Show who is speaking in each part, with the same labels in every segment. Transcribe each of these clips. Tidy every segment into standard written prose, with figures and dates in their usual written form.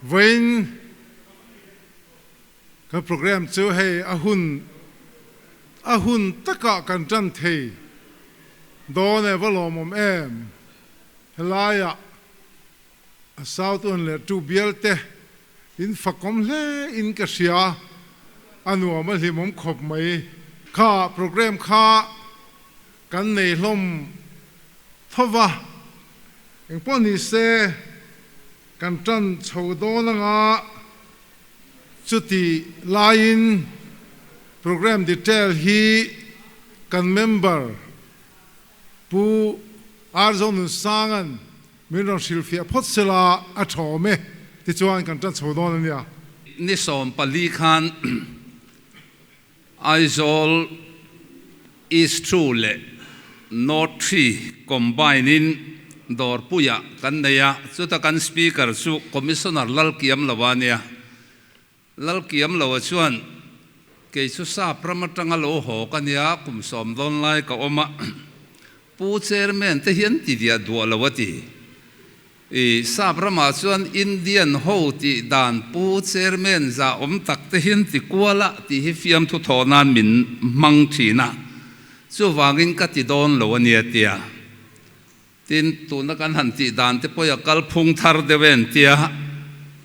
Speaker 1: Vawiin kan program chu hei a hun a hun takah kan tan thei dawn e, va lawmawm em? Helaiah a South un leh tu bial te in fakawm hle in ka hria, a nuam a hlimawm khawp mai. Kha program kha kan nei hlawm tho va, engpawh ni se kan tan chho dawn anga chuti laiin program detail hi kan member Pu Arzo Nunsanga'n min rawn hrilhfiah phawt sela a tha awm e, tichuan kan tan chho dawn a nia.
Speaker 2: Ni 14 khan Aizawl East 2 leh North 3 combine in dawrpuiah kan nei a, chuta kan Speaker chu Commissioner Lalkiamloa a nia. Lalkiamloa chuan, Kei chu sap ram atanga lo haw ka nia, kum 10 dawn lai ka awm a, Pu Chairman te hian ti diah duah lo a ti. I sap ramah chuan Indian ho tih dan Pu Chairman zah awm tak te hian ti kual a tih hi fiamthu thawh nan min hmang thin a, chuvangin ka ti dawn lo a nia tia. Tin, tuna kan han tih dan te pawh a kalphung thar deuh e an tia,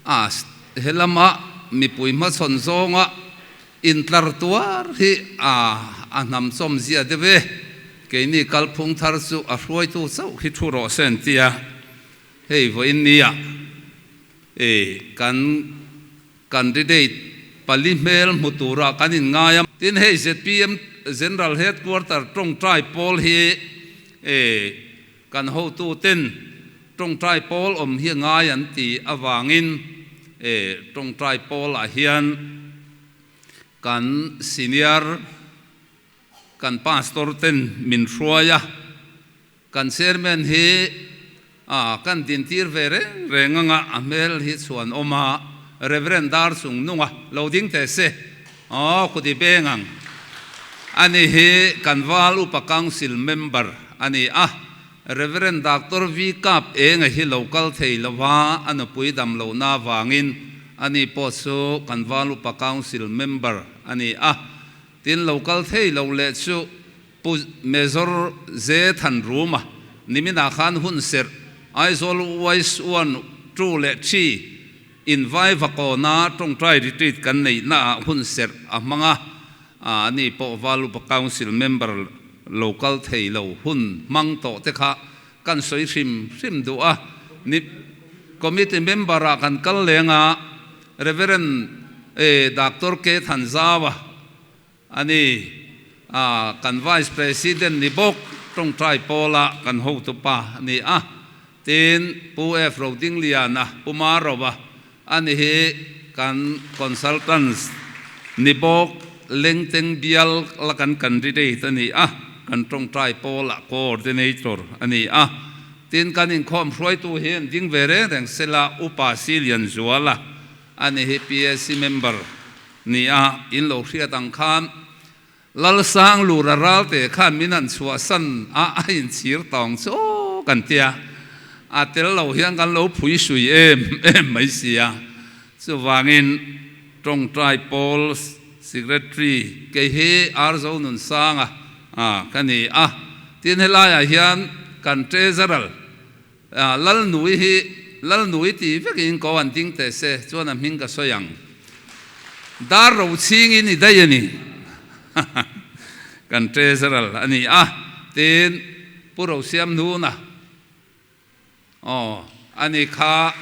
Speaker 2: a he lama mipui hmachhawn zawnga intlar tuar hi a a hnam chawm zia deuh e, keini kalphung thar chu a hruaitu chauh hi thu rawh se an tia, hei vawiin nia e kan candidate pali hmel hmu tura kan inngai a. Tin, hei zpm General Headquarter tawngtai pawl hi e kan hotuten tawngtai pawl awm hi ngai an ti avangin e tawngtai pawlah hian kan senior kan pastor ten min hruai a. Kan chairman hi a kan dintir ve reng reng anga a hmel hi chhuan awm a, Reverend Dar chung nunga lo ding teh se aw khuti peng ang. Ani hi kan Val Upa Council member a ni a, Reverend Doctor V Kap Enga hi lo kal thei lova a nupui dam lohna avangin ani pawh chu kan Val Upa Council member a ni a, tin lo kal thei lo leh chu Pu Major Ze Than Ruma niminah khan hun serh Aizawl Wise 1, 2 leh 3 invai vakawna tawngtai retreat kan neihnaah hun serh a hmang a, ani pawh Valupa Council member lo kal thei lo hun hmang tawh te kha kan sawi hrim hrim duh a, ni committee member ah kan kal leng a, Reverend Doctor K Thanzaua A ni, a kan Vice President ni bawk tawngtai pawla kan hotupa a ni a, tin Pu F. Rodingliana, Pu Marova a ni hi kan Consultants ni bawk Lengteng bial la kan candidate a ni a, kan tawngtai pawla coordinator a ni a, tin kan inkhawm hruaitu hi an ding ve reng reng sela Upa Silianzuala a ni hi PAC member Ni a, in lo hriat ang khan Lalsang Lura Ralte khan min han chhuahsan a, a inchhir tawng chu aw kan tia, a tel lo hian kan lo phui sui em em mai si a. Chuvangin Tawngtai Pawl Secretary kei hi Arzo Nunsanga ka ni a, tin helaiah hian kan Treasurer Lalnui hi Lalnui ti vekin ko an ding teh se chuan a hming ka sawi ang. Dar ro chhingin i daih a ni. Kan treasurer a ni a, tin Pu Rosiam Hnuna aw a ni kha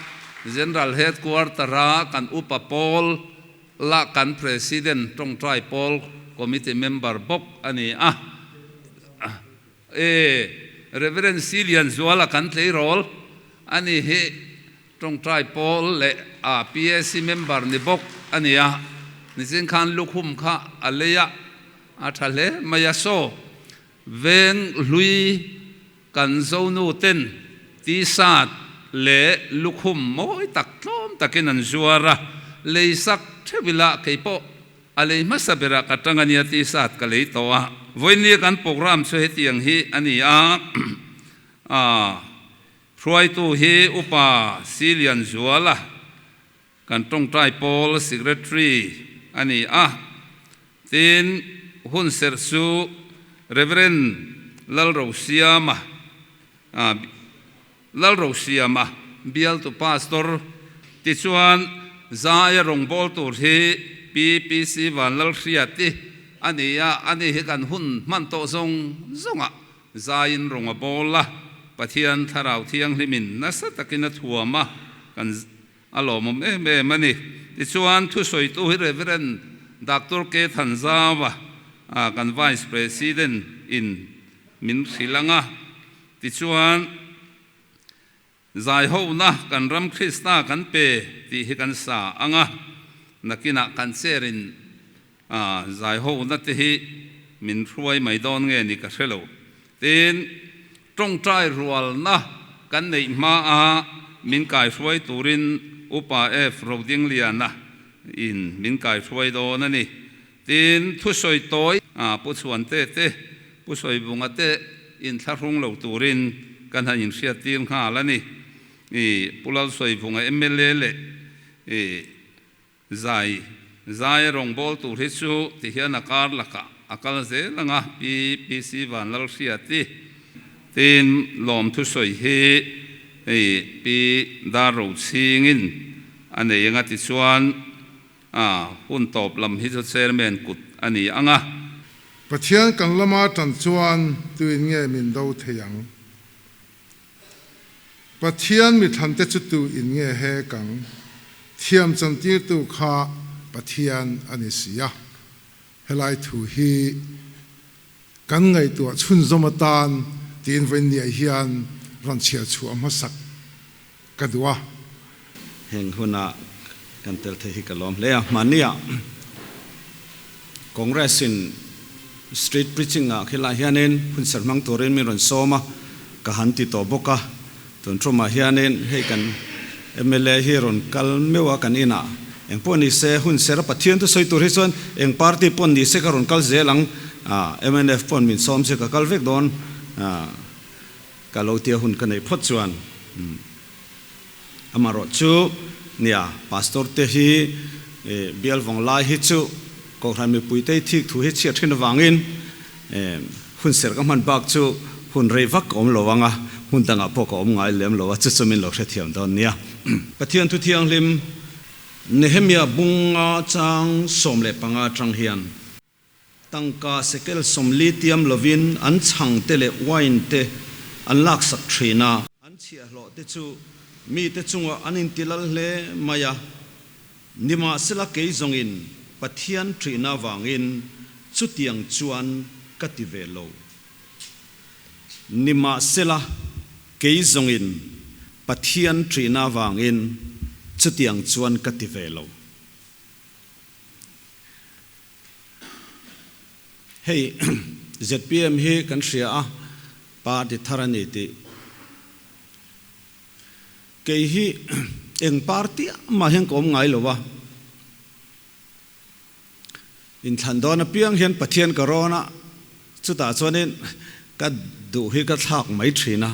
Speaker 2: General Headquarter-a kan upa pawl la kan President tawngtai pawl committee member bawk a ni a. E Reverend Silian Zuala kan tleirawl a ni hi tawngtai pawl leh a PAC member ni bawk a ni a, nichin khan lukhum kha a lei a, a tha hle mai a. Saw veng hlui kan zonu ten t-shirt leh lukhum mawi tak tlawm takin an zuar a, lei sak theuh ila keipawh A lei hmasa berah ka tang a nia tih sat ka lei tawh a. Vawinia kan program chu hetiang hi a ni a, a hruaitu hi Upa Silianzuala. Kan tawngtai pawl Secretary a ni a, tin hunserh chu Rev. Lalrosiama Lalrosiama bialtu Pastor tichuan Zaia rawngbâwl tur hi PPC Vanlalhriati a ni a, ani hi kan hun hman tawh zawng zawngah Zaiin rawng a bawl a, Pathian Thlarau Thianghlimin nasa takin a thuam a, kan a lawmawm em em a ni. Tichuan, thusawitu hi Rev. Doctor K. Thanzawa, kan Vice President in min hrilh ang a, tichuan, Zaihona kan ram Krista kan pe tih hi kan sa ang a, nakinah kan chair-in zaihona te hi min hruai mai dawn nge ni ka hre lo. Tin, tawngtai rualna kan neih hmaa min kaihruai turin Upa F. Rodingliana in min kaihruai dawn a ni. Tin, thusawi tawi Pu Chhuante te, Pu Sawibunga te inthlahrung lo turin kan han inhriattir nghal a ni. I Pu Lalsawivunga mla leh i Zai Zaia rawngbâwl tur hi chu ti hian a kar lakah a kal zel ang a, Pi PC Vanlalhriati. Tin, lawm thusawi hi i Pi Darrochhingin a nei ang a, tichuan, A hun tawp lam hi chu chairman kut a ni ang a.
Speaker 1: Pathian kan lama tan chuan tuin nge min do thei ang? Pathian mithlante chu tu in nge hek ang? Thiam chantirtu kha Pathian a ni si a. Helai thu hi kan ngaihtuah chhunzawm atan tiin vawiin hian rawn chhiar chhuah hmasak ka duh a.
Speaker 3: Heng huna kan tel thei hi ka lawm hle a. Hmania Congress in street preaching ah khilai hianin hun ser hmang turin min rawn sawm a, ka han ti tawh bawk a. Tun tumah hianin hei kan mla hi rawn kal meuh a kan inah eng pawh ni se hun ser a Pathian thu sawi tur hi chuan eng party pawn ni se ka rawn kal zel ang, mnf pawn min sawm se ka kal vek dawn. Ka lo tia hun ka neih phawt chuan amarawh chu nia pastor te hi bial vawng lai hi chu kohhran mipui te thik thu hi chhiat thin avangin hun serh ka hman bak chu hun rei vak ka awm lo ang a, hmun dangah pawh ka awm ngai lem lo a, chu chu min lo hrethiam dawn nia. Pathian thu thianghlim Nehemia bunga chang 15 atang hian. Tangka sekel 40 tiam lovin an chhang te leh wine te an laksak thin a. An chhiahhlawh te chu mite chungah an intilal hle mai a, nimahsela kei zawngin Pathian ṭihna avangin chutiang chuan ka ti ve lo. Nimahsela kei zawngin Pathian ṭihna avangin chutiang chuan ka ti ve lo. Hei zpm hi kan hria a, party thar a ni tih. Kei hi eng party mah hian ka awm ngai lo a. Inthlan dawn apiang hian Pathian ka rawn a, chutah chuanin ka duh hi ka thlak mai thin a.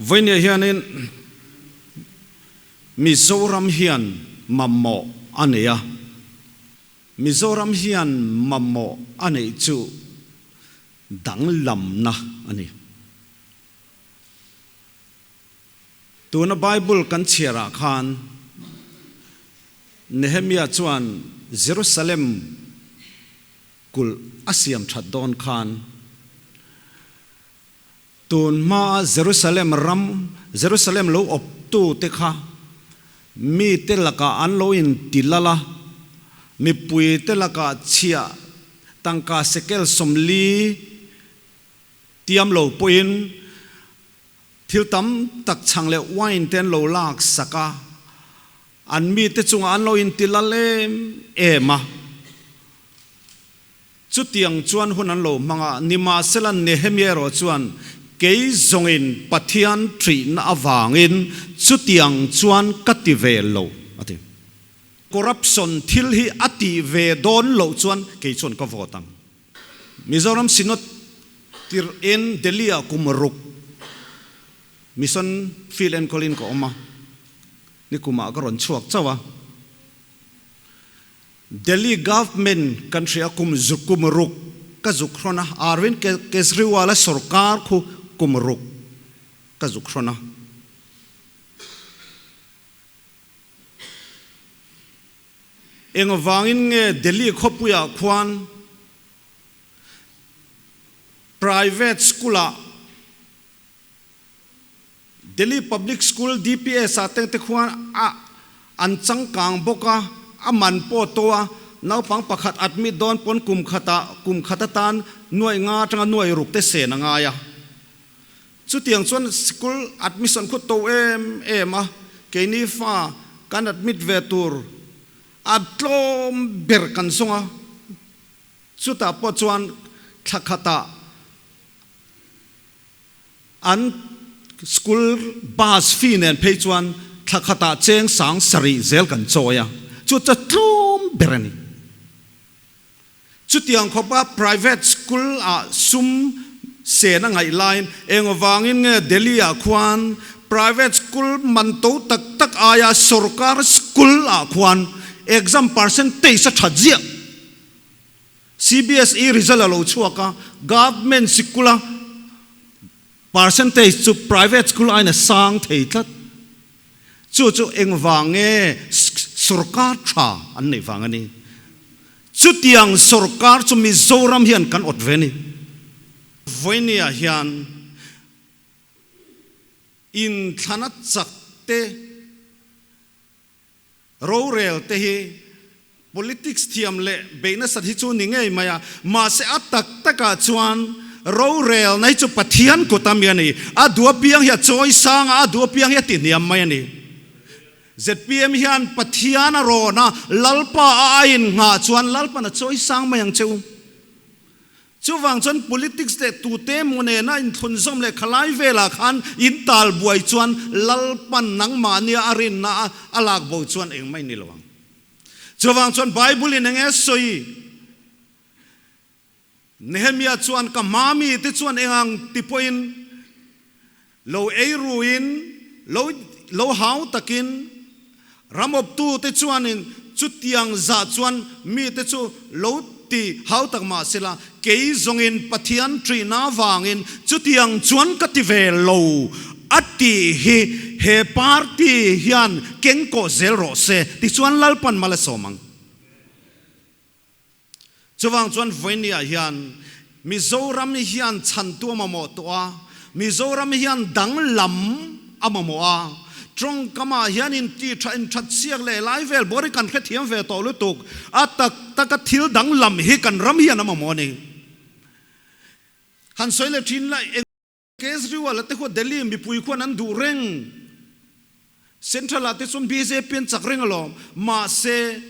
Speaker 3: Vawinia hianin Mizoram hian mamawh a nei a, Mizoram hian mamawh a neih chu danglamna a ni. Tuna Bible kan chhiarah khan Nehemia chuan Jerusalem kulh a siam that dawn khan, Tun hmaa Jerusalem ram, Jerusalem lo awptute kha mite lakah an lo inti lal a, mipuite lakah chhiah tangka sekel 40 tiam lo pawhin thil tam tak chhang leh wine te an lo lak sak a, an mite chungah an lo inti lal em em a. Chutiang chuan hun an lo hmang a, nimahsela Nehemia erawh chuan, Kei zawngin Pathian ṭihna avangin chutiang chuan ka ti ve lo, a ti. Corruption thil hi a tih ve dawn loh chuan kei chuan ka vote ang. Mizoram Synod tirh in Delhi-ah kum ruk. Mission field enkawlin ka awm a, nikumah ka rawn chhuak chauh a. Delhi government kan hria kum zuk kum ruk ka zuk hrawn a, Arvind Kejriwal-a sorkar khu kum ruk ka zuk hrawn a. Engvangin nge Delhi khawpuiah khuan private school-ah Delhi Public School, DPS, ah tengte khuan a an changkang bawk a, a man pawh to a, naupang pakhat admit dawn pawn kum khatah kum khat atan nuaih nga atanga nuaih ruk te sen a ngai a. Chutiang chuan school admission khu to em em a, keini fa kan admit ve tur a tlawm ber kan zawng a, chutah pawh chuan thla khatah An school bus fee nen phei chuan thla khatah cheng sang sarih zel kan chawi a, chu chu tlawm ber a ni. Chutiang khawpa private school ah sum sen a ngaih laiin eng vangin nge Delhi ah khuan private school man to tak tak aia sorkar school ah khuan exam percentage a that ziah? CBSE result a lo chhuak a, government sikula percentage chu private school aiin a sang thei tlat. Chu chu engvang nge sorkar tha an neih vang a ni. Chutiang sorkar chu Mizoram hian kan awt ve a ni. Vawinia hian inthlana chak te, Rorel te hi politics thiam leh beih nasat hi chu ni ngei mai a, mahse a tak takah chuan rorelna hi chu Pathian kut a mi a ni. A duh apiang hi a chawi sang a, a duh apiang hi a ti hniam mai a ni. Zpm hian Pathian a rawn a, Lalpa a aiin nghah chuan Lalpan a chawi sang mai ang che u. Chuvang chuan politics leh tute emaw nena inthlunzawm leh khalai velah khan in tal buai chuan Lalpan nangmahnia a rinna a lak bo chuan engmah in ni lo ang. Chuvang chuan Bible in enge sawi? Nehemia chuan ka hma mi te chuan engang ti pawhin lo ei ruin lo lo hau takin ramawptu te chuanin chutiang zah chuan mite chu lo ti hau tak mah sela, kei zawngin Pathian ṭihna avangin chutiang chuan ka ti ve lo a tih hi he party hian keng kawh zel rawh se tichuan Lalpan mal a sawm ang. Chuvang chuan vawinia hian Mizoram hian chhantu a mamawh tawh a, Mizoram hian danglam a mamawh a, tawngkamah hian inti tha inthat chhiak leh lai vel bawr hi kan hrethiam ve tawh lutuk, a tak taka thil danglam hi kan ram hian a mamawh a ni. Han sawi leh thin la eng. Kejriwal a te khuan Delhi mipui khuan an duh reng. Central ah te chuan bjp an chak reng alawm. Mahse,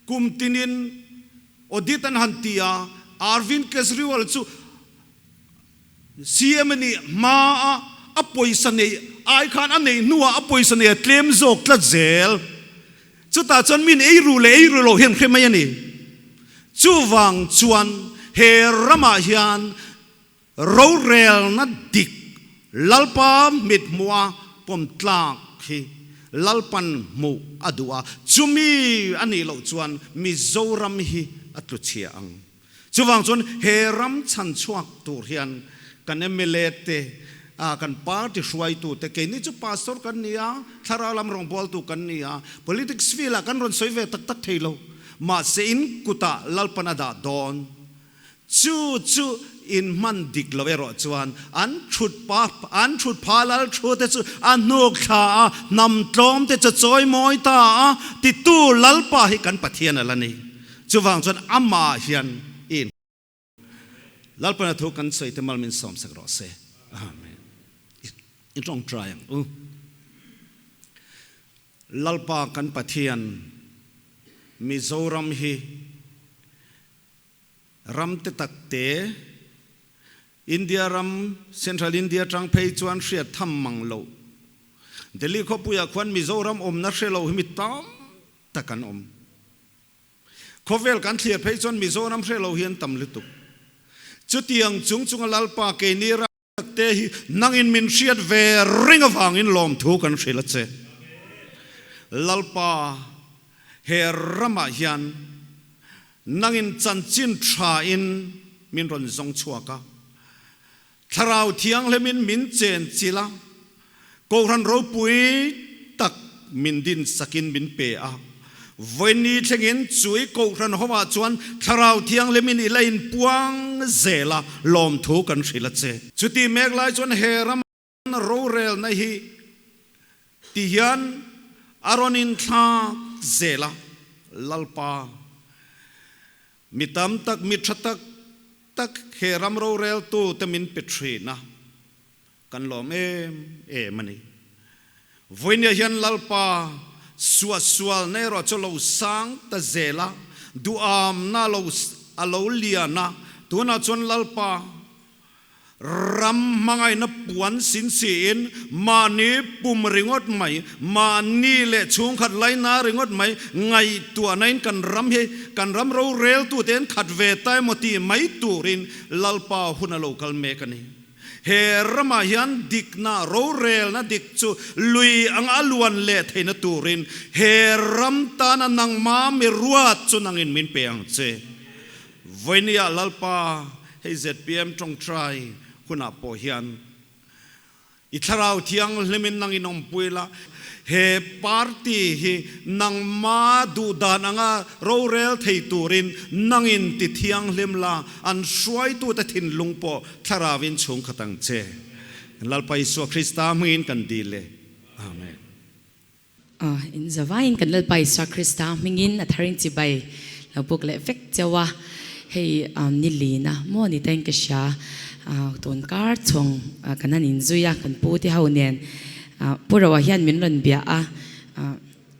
Speaker 3: kum tinin audit an han ti a, Arvind Kejriwal chu CM a nih hma a a pawisa neih ai khan a neih hnuah a pawisa neih a tlem zawk tlat zel. Chutah chuan min ei ru leh ei ru lo hian hre mai a ni. Chuvang chuan he ramah hian Rorelna dik Lalpa mithmuha pawm tlak hi Lalpan hmuh a duh a, chumi a nih loh chuan Mizoram hi a tlu chhia ang. Chuvang chuan he ram chhan chhuak tur hian kan mla te, kan party hruaitu te, keini chu pastor kan ni a, thlarau lam rawngbawltu kan ni a, politics field ah kan rawn sawi ve tak tak thei lo, mahse in kutah Lalpan a dah dawn. Chu chu in hman dik lo erawh chuan an thut pa an thut pha lal thu te chu a hnuk thla a, hnam tlawm te chu chawi mawi ta a, titu Lalpa hi kan Pathian a la ni. Chuvang chuan amah hian in Lalpana thu kan sawi te mal min sawmsak rawh se. Amen. In tawngtai ang u. Lalpa kan Pathian Mizoram hi Ram te tak te, India ram, Central India atang phei chuan hriat tham mang loh. Delhi khawpuiah khuan Mizoram awmna hre lo hi mi tam tak an awm. Khawvel kan thlir phei chuan Mizoram hre lo hi an tam lutuk. Chutiang chung chunga Lalpa keini ram tak te hi nangin min hriat ve ring avangin lawmthu kan hrilh a che. Lalpa, he ramah hian nangin chanchin thain min rawn zawng chhuak a, Thlarau Thianghlimin min chen chilh a, Kohhran ropui tak min din sakin min pe a. Vawiini thlengin chui Kohhran hovah chuan Thlarau Thianghlimin i la inpuang zel a, lawmthu kan hrilh a che. Chuti mek lai chuan he ram rorelna hi ti hian a rawn inthlak zel a, Lalpa Mi tam tak, mi tha tak tak he ram roreltu te min pe thin a, kan lawm em em a ni. Vawinia hian Lalpa suahsual na erawh chu lo sang ta zel a, duhamna lo a lo lian a, tunah chuan Lalpa Ram hmangaihna puan sin siin mahni pum ringawt mai, mahni leh chhungkhat laina ringawt mai ngaihtuahnain kan ram hi kan ram roreltute an khat ve ta emaw tih mai turin Lalpa hun a lo kal mek a ni. He ramah hian dikna, rorelna dik chu lui anga a luan leh theihna turin he ram tana nangmah mi ruat chu nangin min pe ang che. Vawinia Lalpa hei zpm tawngtai hunah pawh hian i thlarau thianghlimin nang in awmpui la, he party hi nangma duhdan anga rorel thei turin nangin ti thianghlim la, an hruaitute thinlung pawh thlarauin chhungkhat ang che. Lalpa Isua Krista hmingin kan dil e. Amen.
Speaker 4: In zavaiin kan Lalpa Isua Krista hmingin a tharin chibai lo buk leh vek cheu a, hei ni lina maw ni tain ka hria, tun kar chhawng kan han inzui a, kan pu te ho nen Pu Roa hian min rawn bia a,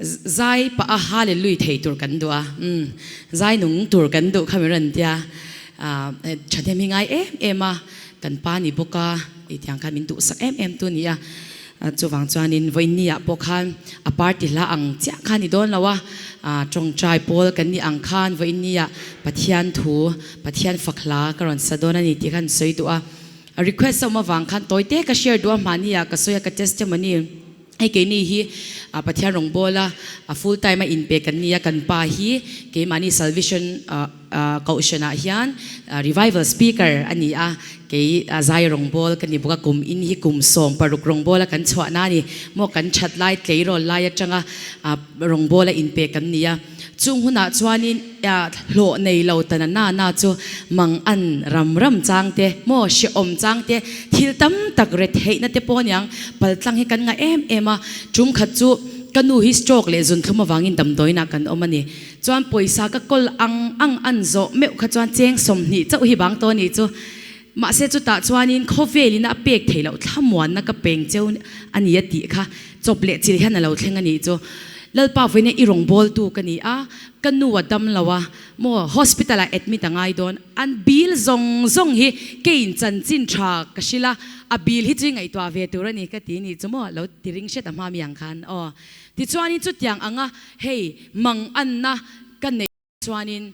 Speaker 4: zai pah a Hallelui thei tur kan duh a, zai nung tur kan duh kha min rawn tia, thahnem hi ngai em em a, kan pa ni bawk a, tiang khan min duhsak em em tu ni a. Chuvang chuanin vawiinniah pawh khan a party hla ang chiah kha ni dawn lo a, tawngtai pawl kan nih ang khan vawiinniah Pathian thu, Pathian fak hla ka rawn sa dawn a ni tih khan sawi duh a. A request a awm avang khan tawite ka share duh a, mahniah ka sawi a, ka testimony hei keini hi Pathian rawngbawla a full time a inpe kan ni a, kan pa hi keimahni salvation Kohhranah hian revival speaker a ni a, kei zai rawngbâwl ka ni bawk a, kum in hi kum 16 rawngbâwla kan chhuahna a ni maw, kan that lai tleirawl lai aṭanga rawngbâwla inpe kan ni a, chung hunah chuanin hlawh nei lo ta na na na chu mang an ram ram chang te maw, hrehawm chang te, thil tam tak ret theihna te pawh aniang paltlang hi kan ngah em em a, ṭum khat chu ka nu hi stroke leh zunthlum avangin damdawiinah kan awm a ni. Chuan pawisa ka kawl ang ang an zawh meuh kha chuan cheng 20 chauh hi bang tawh a nih chu. Mahse chutah chuanin khawvelin a pek theih loh thlamuanna ka peng cheu a ni a tih kha chawp leh chil hian a lo thleng a nih chu. Lalpa vawiin i rawngbawltu ka ni a, ka nu a dam lo a, maw hospital ah admit a ngai dawn, an bill zawng zawng hi keiin chanchin tha ka hrilh a, a bill hi chu i ngaihtuah ve tur a ni ka ti nih chu maw lo ti ring hret a hma mi ang khan aw. Tichuanin chutiang anga hei manganna ka neih chuanin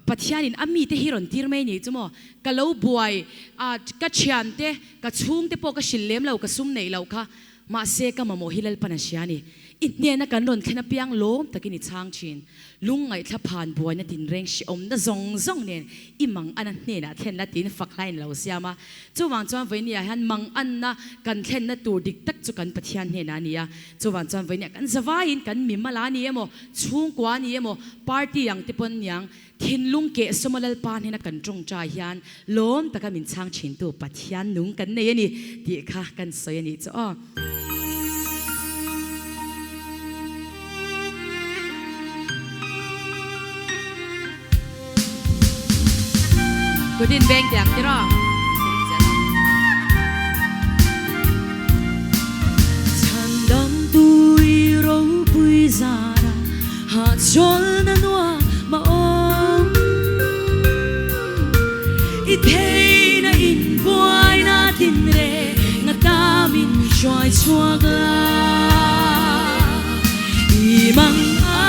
Speaker 4: Pathianin a mite hi rawn tir mai ni chu maw? Ka lo buai a, ka thiante, ka chhungte pawh ka hrilh lem lo, ka sum neih loh kha. Mahse ka mamawh hi Lalpan a hria a ni. I hnena kan rawn thlen apiang lawm takin i chhang thin. Lungngaihthla phan buaina tinreng hrehawmna zawng zawng nen i manganna hnenah thlen la tiin fak hlain a lo siam a. Chuvang chuan vawinia hian manganna kan thlenna tur dik tak chu kan Pathian hnenah a ni a. Chuvang chuan vawinia kan zavaiin kan mimal a ni emaw, chhungkua a ni emaw, party ang te pawn niang, thinlung keh sawma Lalpa hnena kan tawngtai hian lawm taka min chhang thintu Pathian nung kan nei a ni tih kha kan sawi a nih chu aw. Kut in beng tiang tiraw?
Speaker 5: Chhandam tui ropui zara hahchawlna nuam a awm. I theihna in buaina tinreng a tamin hruai chhuak la. I mang a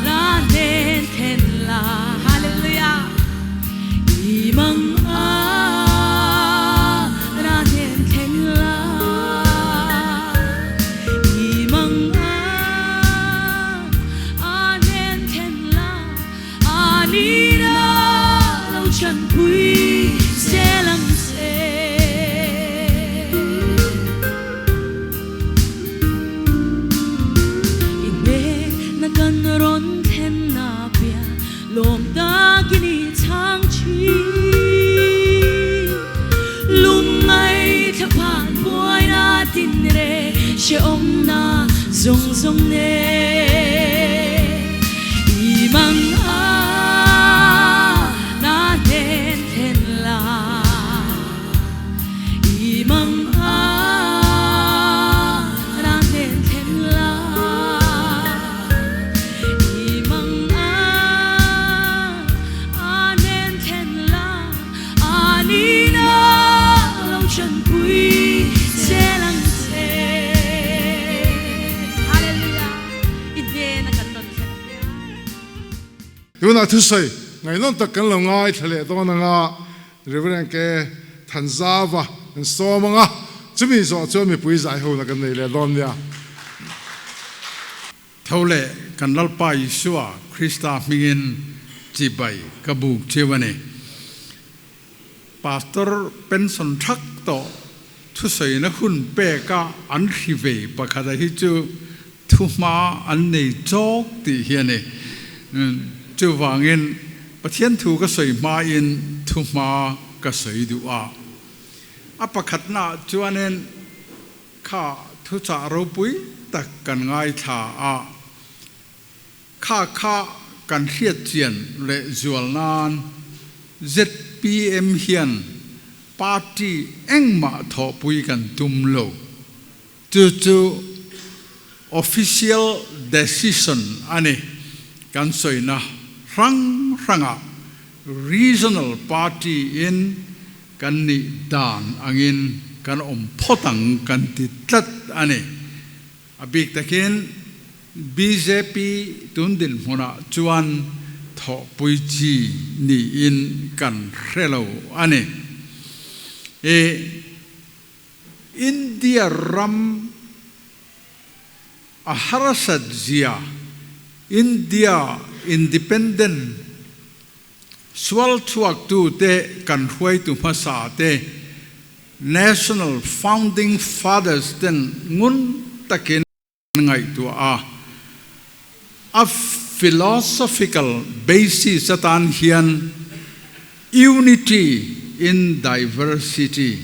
Speaker 5: la hnen thlen la. Hallelujah. I mang a chanpui zel ang che. I hnena kan rawn thlen na piah lawm takin i chhang thin. Lungngai thlaphan buaina tin reh hrehawmna zawng zawng nen i mang a na hnen thlen la. I mang a na hnen thlen la. I mang a a hnen thlen la. A ni na lo chanpui zel ang che. Hallelujah! I hnena kan rawn thlen apiang.
Speaker 1: Tunah thusawi ngaihnawm tak kan lo ngaithla leh dawn anga Rev. K. Thanzava an sawm anga chumi zawh chuan mipui zaihona kan nei leh dawn nia.
Speaker 6: Tho leh kan Lalpa Isua Krista hmingin chibai ka buk cheu a ni. Pastor pension thak tawh thusawina hun peka an hri vei pakhata hi chu Thuhma an nei chawk tih hi a ni. Chuvangin Pathian thu ka sawi hmain thuhma ka sawi duh a. A pakhatnaah chuanin kha thuchah ropui tak kan ngaithla a, kha kha kan hriatchian leh zual nan zpm hian party engmah thawhpui kan tum lo. Chu chu official decision a ni. Kan sawina hrang hrangah regional party in kan nih dan angin kan awm phawt ang kan ti tlat a ni. A bik takin bjp tun dinhmunah chuan thawhpui chi niin kan hre lo a ni. I. India ram a harsat zia, India independent sual chhuaktu te kan hruaitu hmasa te, National Founding Fathers ten ngun takin an ngaihtuah a, a philosophical basis atan hian unity in diversity,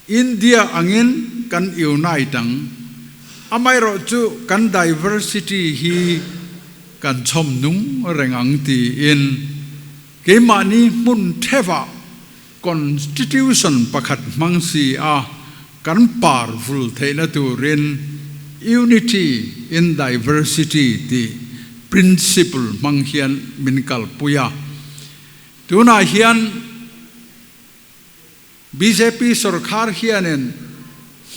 Speaker 6: India angin kan unite ang, amaherawhchu kan diversity hi kan chhawm nung reng ang tiin keimahni hmun theuhah Constitution pakhat hmang si a kan par vul theihna turin Unity in Diversity tih principle hmang hian min kalpui a. Tunah hian bjp sorkar hianin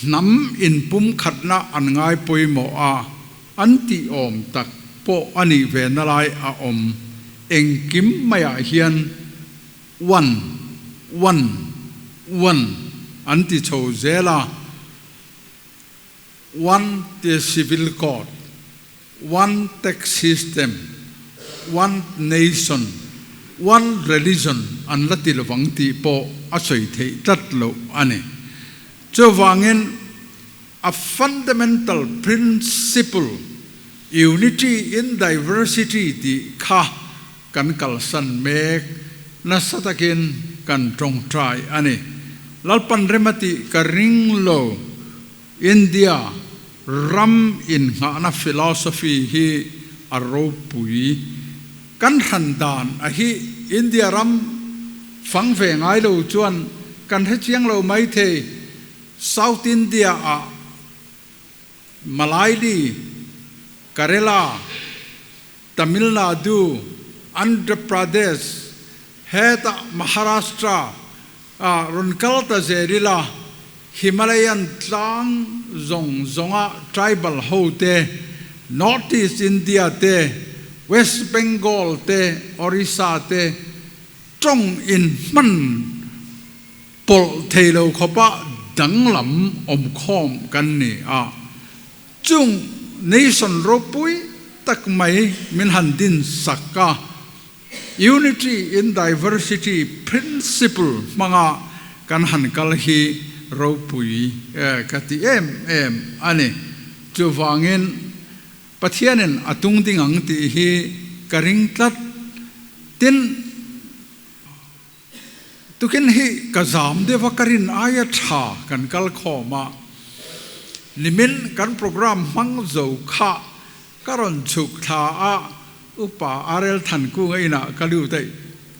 Speaker 6: hnam inpumkhatna an ngai pawimawh a, an tih awm tak pawh a nih ve na lai a awm. Engkim maiah hian One, one, one an ti chho zel a, one ti civil code, one tax system, one nation, one religion an la ti lovang tih pawh a sawi theih tlat loh a ni. Chuvangin a fundamental principle unity in diversity tih kha Kan kalsan mek nasa takin kan tawngtai a ni. Lalpan rem a tih ka ring lo. India ram innghahna philosophy hi a ropui. Kan hran dan a hi India ram fang ve ngai lo chuan kan hre chiang lo mai thei. South India ah Malaili, Kerala, Tamil Nadu, Andhra Pradesh, hetah Maharashtra ah rawn kal ta zel ila, Himalayan tlang zawng zawnga tribal ho te, North East India te, West Bengal te, Orissa te tawng in hman pawlh thei lo khawpa danglam awmkhawm kan ni a. Chung nation ropui tak mai min han din sak a, Unity in diversity principle hmanga kan han kal hi ropui ka ti em em a ni. Chuvangin Pathianin a tung ding ang tih hi ka ring tlat. Tin, tukin hi ka zam deuh a, ka rin aia tha kan kal khawm a. Nimin kan programme hmang zo kha Ka rawn chhuk thla a, Upa Arel Thankunga inah ka lut aih,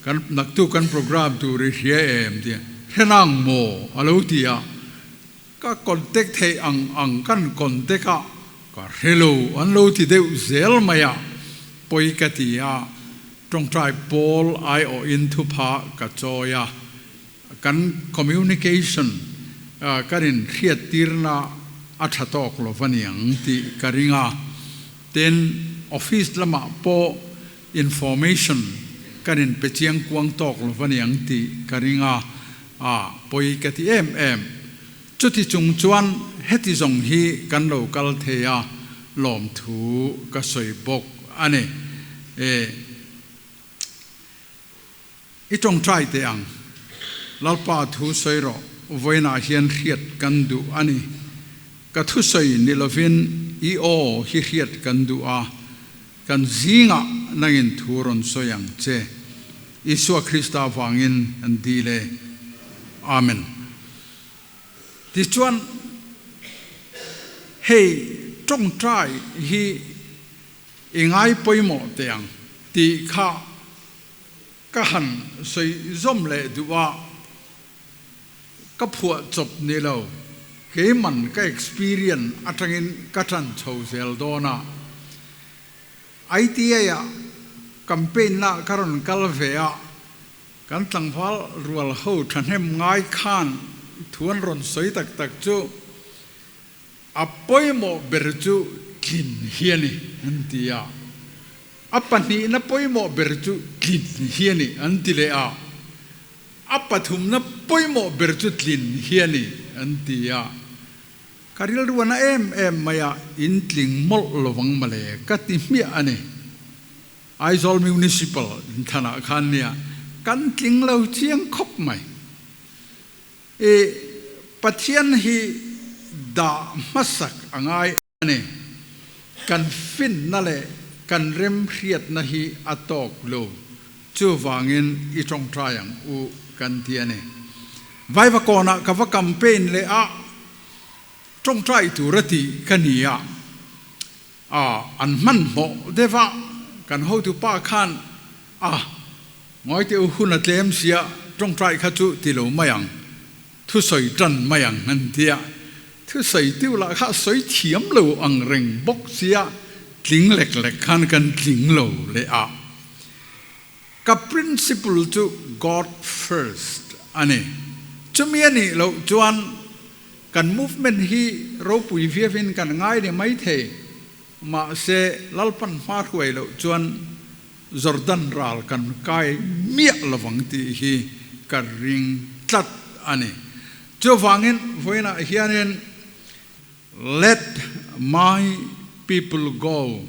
Speaker 6: kan naktuk kan program tur i hria em tia hrenang maw a lo ti a, ka contact theih ang ang kan contact a, ka hre lo an lo ti deuh zel mai a, pawi ka ti a, tawngtai pawl aiawhin thupha ka chawi a, Kan communication kan in hriattirna a tha tawk lo va niang tih ka ring a. Tin, office lamah pawh information kan in pe chiang kuang tawk lo va niang tih ka ring a, a pawi ka ti em em. Chuti chung chuan heti zawng hi kan lo kal thei a, lawmthu ka sawi bawk a ni. E. I tawngtai teh ang. Lalpa thu sawi rawh, vawiinah hian hriat kan duh a ni. Ka thusawi ni lovin i aw hi hriat kan duh a, kan zingah nangin thu rawn sawi ang che. Isua Krista vangin an dil e. Amen. Tichuan, hei tawngtai hi i ngai pawimawh teh ang tih kha Ka han sawi zawm leh duh a, ka phuah chawp ni lo, keiman ka experience atangin ka tan chho zel dawn a. ITA ah campaign na ka rawn kal ve a, kan tlangval rual ho thahnem ngai khan thu an rawn sawi tak tak chu a pawimawh ber chu tlin hi a ni an ti a. A pahnihna pawimawh ber chu tlin hi a ni an ti leh a, a pathumna pawimawh ber chu tlin hi a ni an ti a. Ka rilruana em em mai a, in tling mawlh lovang mawle ka ti hmiah a ni. Aizawl Municipal inthanah khan nia kan tling lo chiang khawp mai. I Pathian hi dah hmasak a ngai A ni, kan finna leh kan remhriatna hi a tawk lo, chuvangin i tawngtai ang u kan ti a ni. Vaivakawnah ka va campaign leh a, tawngtai tur a tih ka ni a, a an hmanhmawh deuh a, kan hotupa khan a ngawi teh u hun a tlem sia tawngtai kha chu ti lo mai ang. Thusawi tan mai ang an ti a, thusawi tiu lah kha sawi thiam lo ang reng bawk sia tling lek lek khan kan tling lo leh a. Ka principle chu God first a ni. Chumi a nih loh chuan kan movement hi ropui viavin kan ngai ni mai thei, mahse Lalpan hma hruai loh chuan Jordan ral kan kai miah lovang tih hi ka ring tlat a ni. Chuvangin vawiinah hianin Let my people go,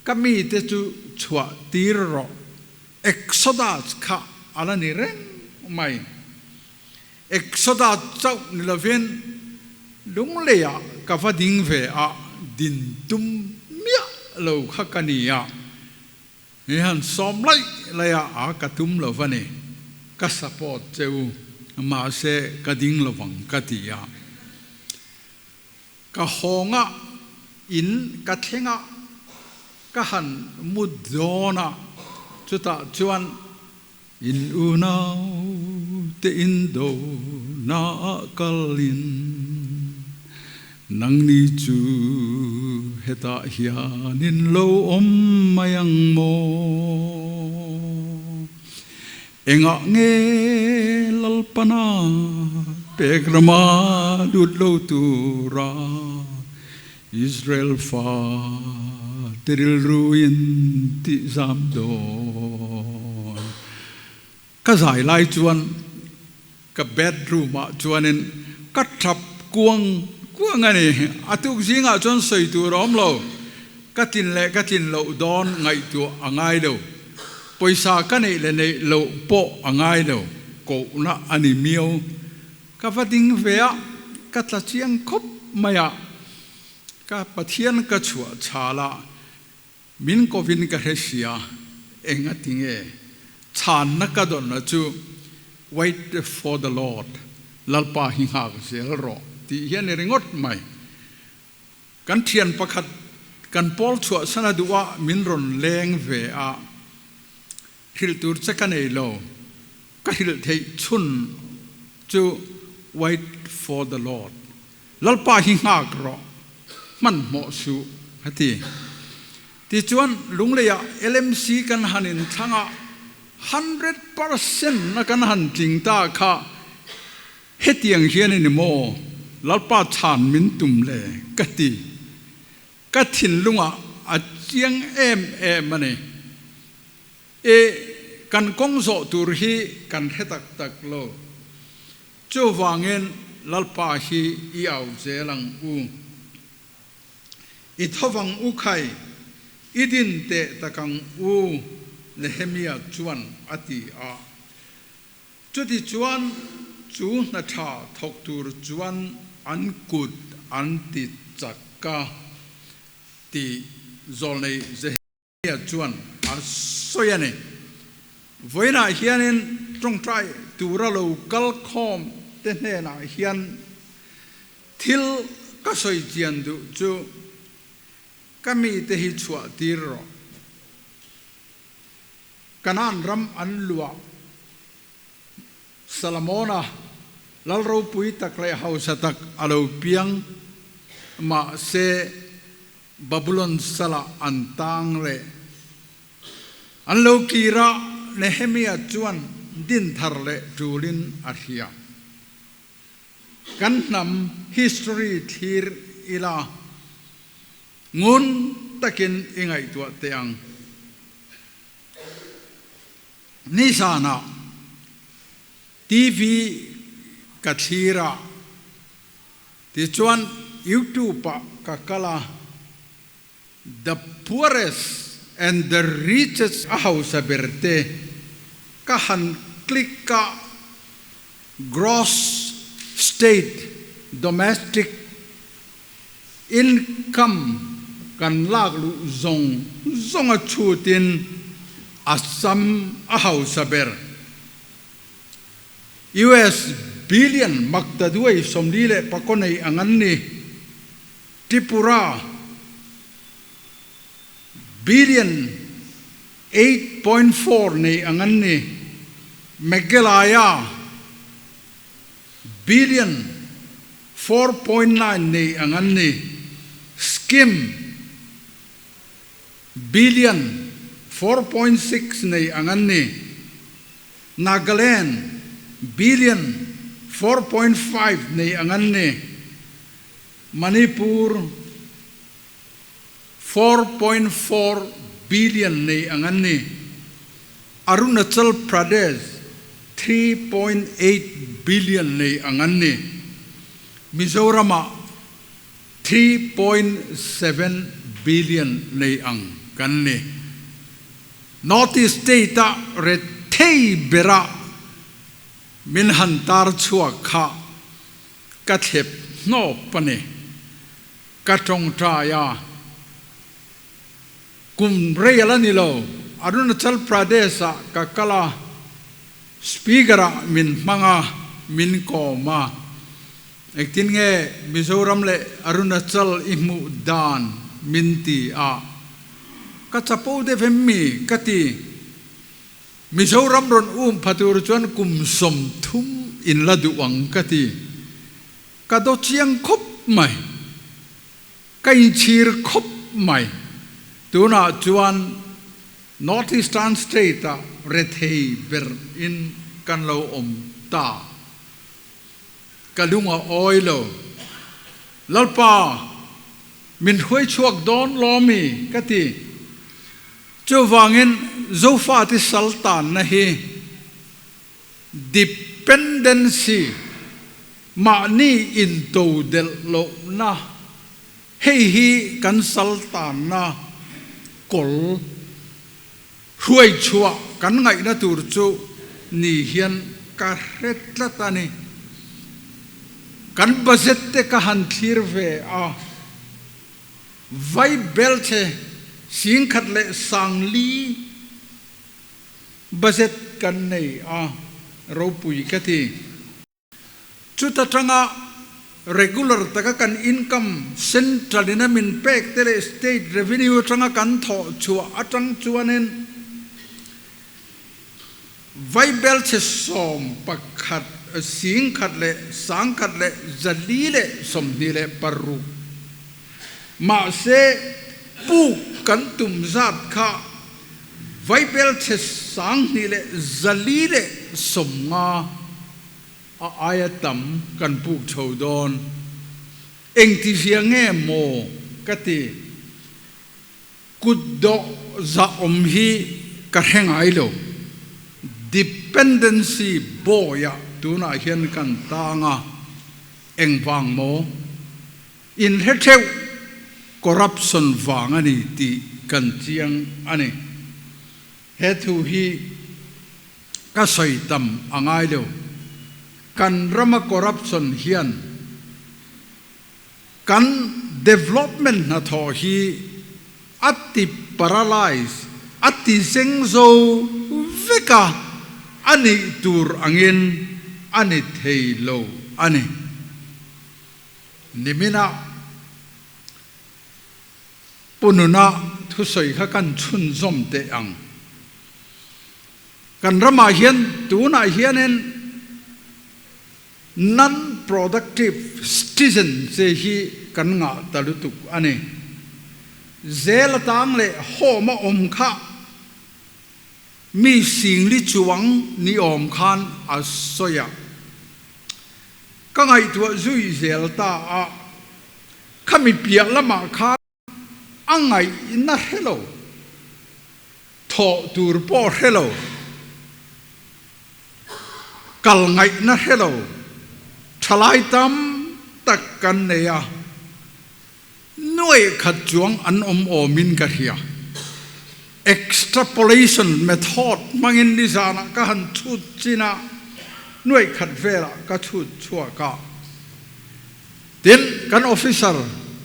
Speaker 6: ka mite chu chhuah tir rawh, Exodus kha a la ni reng mai. Exodus chauh ni lovin lungleiah ka va ding ve a, din tum miah lo kha ka ni a, ni han sawm laih laih a, a ka tum lo va ni, ka support che u, mahse ka ding lovang ka ti a, ka hawng a, in ka thleng a, ka han mu dawn a, chutah chuan In unau te in do na ah kal in nangni chu hetah hian in lo awm mai ang maw? Engah nge Lalpana pek rama lut lo tura Israel fa te rilru in tih zam dawn. Ka zai lai chuan ka bedroom ah chuanin ka tap kuang kuang a ni. A tuk zingah chuan sawi tur a awm lo. Ka tlin leh ka tlin loh dawn ngaihtuah a ngai lo. Pawisa ka neih leh neih loh pawh a ngai lo, kohna a ni miau. Ka va ding ve a, ka tla chiang khawp mai a, ka Pathian ka chhuah chhal a, min kovin ka hre sia, eng a ti nge? Chhanna ka dawnna chu Wait for the Lord, Lalpa hi nghak zel rawh tih hi a ni ringawt mai. Kan thian pakhat kan pawl chhuahsan a duh a, min rawn leng ve a, hrilh tur che ka nei lo, ka hrilh theih chhun chu wait for the Lord, Lalpa hi nghak rawh, hmanhmawh suh a ti. Tichuan Lungleiah LMC kan han inthlang a, 100% a kan han tling ta kha, Hetiang hian a ni maw Lalpa chhan min tum le? ka ti. Ka thinlungah a chiang em em a ni. E, kan kawng zawh tur hi kan hre tak tak lo. Chuvangin Lalpa hi i au zel ang u. I thovang u khai, i din teh tak ang u, Nehemia chuan a ti a. Chutichuan chu hna tha thawk tur chuan an kut an ti chak a tih Zawlnei Zehemia chuan a sawi a ni. Vawiinah hianin tawngtai tura lo kal khawm te hnenah hian thil ka sawi chian duh chu ka mite hi chhuah tir rawh. Kanaan ram an luah Salamona lal ropui tak leh hausa tak a lo piang, mahse Babulon salah an tang leh an lo kir a, Nehemia chuan din thar leh tulin a hria. Kan hnam history thlir ila ngun takin i ngaihtuah teh ang. Nizanah TV ka thlir a, tichuan YouTube ah ka kal a, The poorest and the richest a hausa ber te ka han click a, gross state domestic Income kan lak luh zawng zawng a chhutin Assam a hausa ber. US billion maktaduai 44 nei ang an ni. Tripura billion 8.4 nei ang an ni. Meghalaya Billion 4.9 nei ang an ni. Scheme Billion 4.6 nei ang an ni. Nagaland Billion 4.5 nei ang an ni. Manipur 4.4 billion nei ang an ni. Arunachal Pradesh 3.8 billion nei ang an ni. Mizoramah 3.7 billion nei ang kan ni. North East state-a rethei bera min han tar chhuak kha ka thlep hnawp a ni. Ka tawngtai a, kum rei a la ni lo, Arunachal Pradesh ah ka kal a, Speaker ah min hmang a, min kawm a. Engtin nge Mizoram leh Arunachal i hmuh dan min ti a, ka chapo deuh em mi ka ti. Mizoram rawn um pha tur chuan kum 30 in la duh ang ka ti. Ka daw chiang khawp mai. Ka inchhir khawp mai. Tunah chuan North Eastern State ah rethei ber in kan lo awm ta. Ka lung a awi lo. Lalpa, min hruai chhuak dawn lawmi ka ti. Chuvangin Zofate saltanna hi Dependency, mahni intodelh lohna, hei hi kan saltanna kawl hruaichhuah kan ngaihna tur chu ni hian ka hre tlat a ni. Kan budget te ka han thlir ve a, vai belche singkhat leh sangli budget kan nei a, ropui ka ti. Chuta tanga regular taka kan income central in a min pek te leh state revenue atanga kan thawh chhuah atang chuanin vaibelchhe 11 10,000 leh 126 mahse puk kan tum zat kha vaibelchhe 2,450 a aia tam kan puk chho dawn. Engti zia nge maw ka ti. Kut dawh zah awm hi ka hre ngai lo. Dependency bawiah tunah hian kan tang a, engvang maw? Inhre theuh corruption vang a ni tih kan chiang a ni. He thu hi ka sawi tam a ngai lo. Kan rama corruption hian kan development hnathawh hi a ti paralyze, a ti zeng zo vek a, a nih tur angin a ni thei lo a ni. Niminah Pu Nuna thusawi kha kan chhunzawm teh ang. Kan ramah hian tunah hianin non-productive citizen che hi kan ngah ta lutuk a ni. Zel atang leh home a awm kha mi singli chuang ni awm khan a sawi a. Ka ngaihtuah zui zel ta a, khami piah lamah khan a ngaihna hre lo, thawh tur pawh hre lo, kal ngaihna hre lo thalai tam tak kan nei a, nuaih khat chuang an awm awmin ka hria. Extrapolation method hmangin nizanah ka han chhut chin a, nuaih khat velah ka chhut chhuak a. Tin, kan officer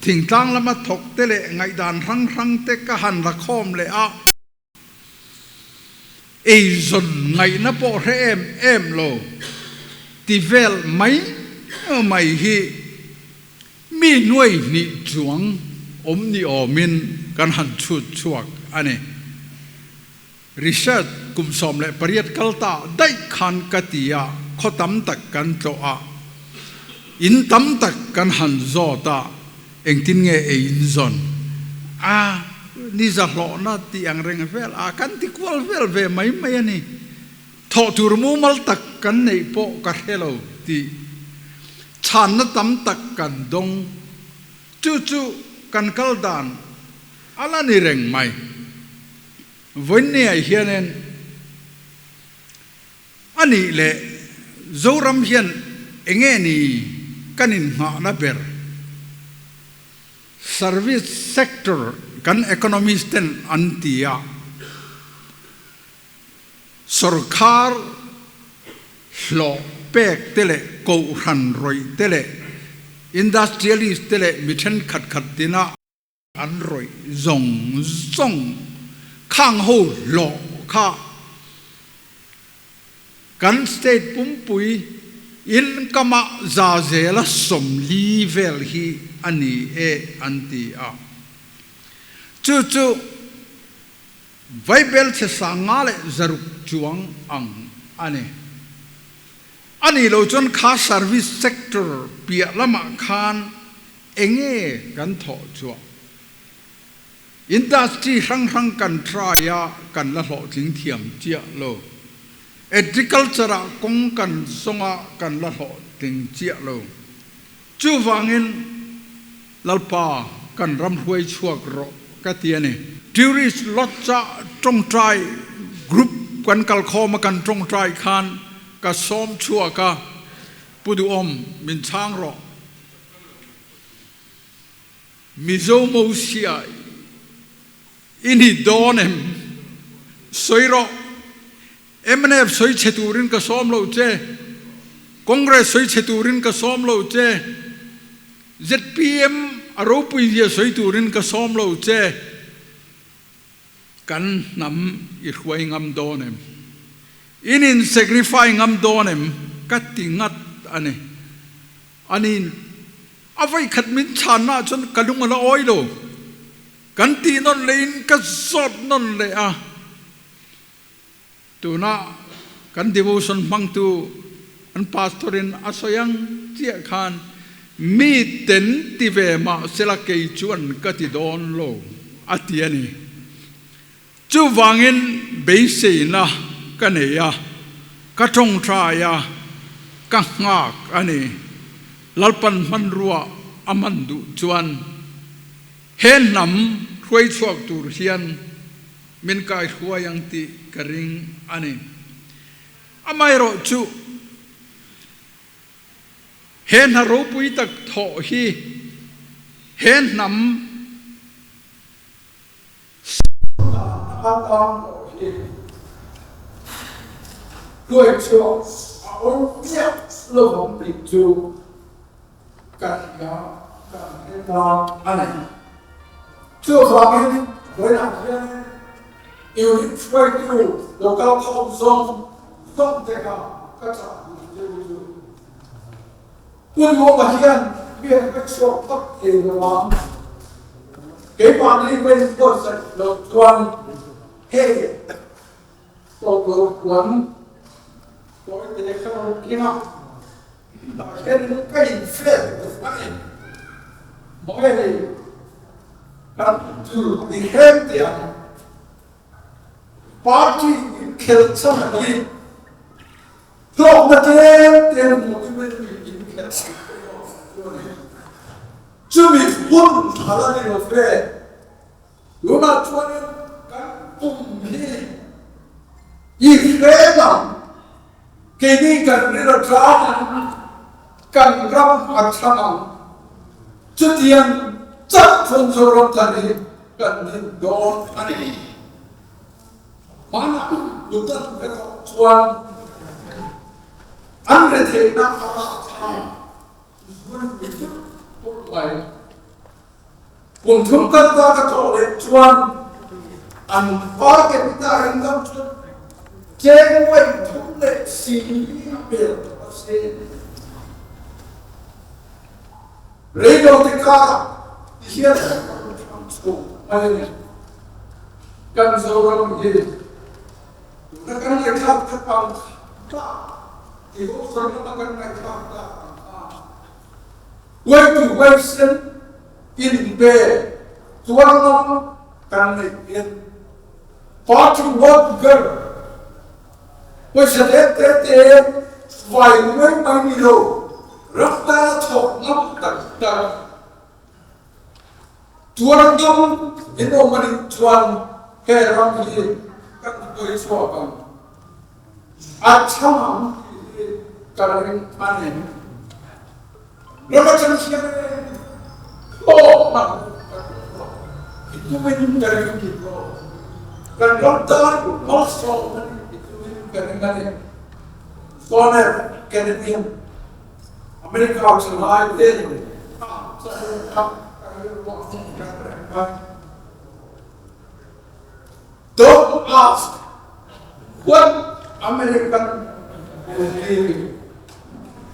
Speaker 6: thingtlang lama thawk te leh ngaihdan hrang hrang te ka han la khawm leh a, eizawn ngaihna pawh hre em em lo ti vel mai mai hi mi nuai hnih chuang awm ni awmin kan han chhut chhuak a ni. Research kum 18 kal ta daih khan ka ti a, khaw tam tak kan tlawh a, in tam tak kan han zawt a, engtin nge ei in zawn a, ni zahlawhna tih ang reng vel a, kan ti kual vel ve mai mai a ni. Thawh tur mumal tak kan neih pawh ka hre lo tih chhanna tam tak kan dawng. Chu chu kan kal dan a la ni reng mai. Vawiinniah hianin a nih leh Zoram hian enge ni kan innghahna ber? Service sector kan economist ten an ti a, sorkar hlawh pek te leh kohhran rawih te leh industrialist te leh mi thenkhat khat tina, An rawih zawng zawng khang ho hlawh kha kan state pumpui income ah za zela 40 vel hi a ni e an ti a. Chu chu vaibelchhe 56 chuang ang a ni. A nih loh chuan kha service sector piah lamah khan Enge kan thawh chhuah? Industry hrang hrang kan try a, kan la hlawhtling thiam chiah lo. Agriculture ah kawng kan zawng a, kan la hlawhtling chiah lo. Chuvangin Lalpa kan ram hruai chhuak rawh ka ti a ni. Tourist lodge ah tawngtai group kan kalkhawm a kan tawngtai khan ka sawm chhuak a, Pu Duhawm min chhang rawh. Mizo Mosia i ni dawn em? Sawi rawh. Mnf sawi chhe turin ka sawm lo che, Congress sawi chhe turin ka sawm lo che, zpm a ropui zia sawi turin ka sawm lo che. Kan hnam i hruai ngam dawn em? In in sacrifice ngam dawn em? Ka ti ngat a ni. Ani a vawikhat min chhanna ah chuan ka lung a la awi lo. Kan tih nawn leh in ka zawt nawn leh a. Tuna kan devotion hmangtu an pastor in a sawi ang chiah khan mi ten ti ve mah sela kei chuan ka ti dawn lo a ti a ni. Chuvangin beiseina ka nei a, ka tawngtai a, ka nghak a ni. Lalpan hmanrua a hman duh chuan he hnam hruaichhuak tur hian Min kai hruai ang tih ka ring a ni. Amaherawh chu he hna ropui tak thawh hi he hnam Sangha atan pawh hi hruai chhuak a awm miah lovang tih chu Ka hria, kan hre ta a ni. Chuvangin vawiinah hian unit hruaitu local khawm zawng zawng te kha ka chah duh che u chu. Hun nuamah hian mi an hre chhuak tak thei lo ang. Keimahni ka inbuatsaih loh chuan hei tawp lo puan tawi te ka rawn keng a. Tah hian ka infel a ni. Mawi hei kan tur i hrem teh ang. Party inkhelh chhan hi hlawkna tlem tlem hmuh tumin inkhelh chhan chu a ni. Chumi hun a la ni lo ve. Tunah chuanin kan pum hi i hrem ang, keini kan rin a tlang ang, kan ram a chhang ang. Chutiang chauh chuan Zoram thar hi kan din dawn a ni. Hmanah Lutan erawh chuan an retheihna a rah thlak zualpui deuh pawh mai. Kum thum kal ta ka thawh leh chuan an pa capital in dam chuan cheng vawi thum leh si a pel tawh a si. Reilo te karah ti hian kan rawn thlang chho mai a ni. Kan Zoram hi tuna kan ngaihthlak that ang kha ti ho sawi lama kan ngaihthlak tak ang kha Huaitu huaisen inpe chuan ngam kan neih hian party worker pawisa te te te vai mai mai ni lo ram tana thawk ngam tak tak chuan ngam in awm a nih chuan he ram hi kan hawi chhuak ang. A chhang ang tih hi ka ring a ni. Ram atang hian hlawkna kan hlawk i tumin ka ring bik lo. Kan ram tan malsawmna i tumin ka ring a ni. John F. Kennedy an America thalai te a chhang kha ka rilruah kan reng a. Don't ask what American will give.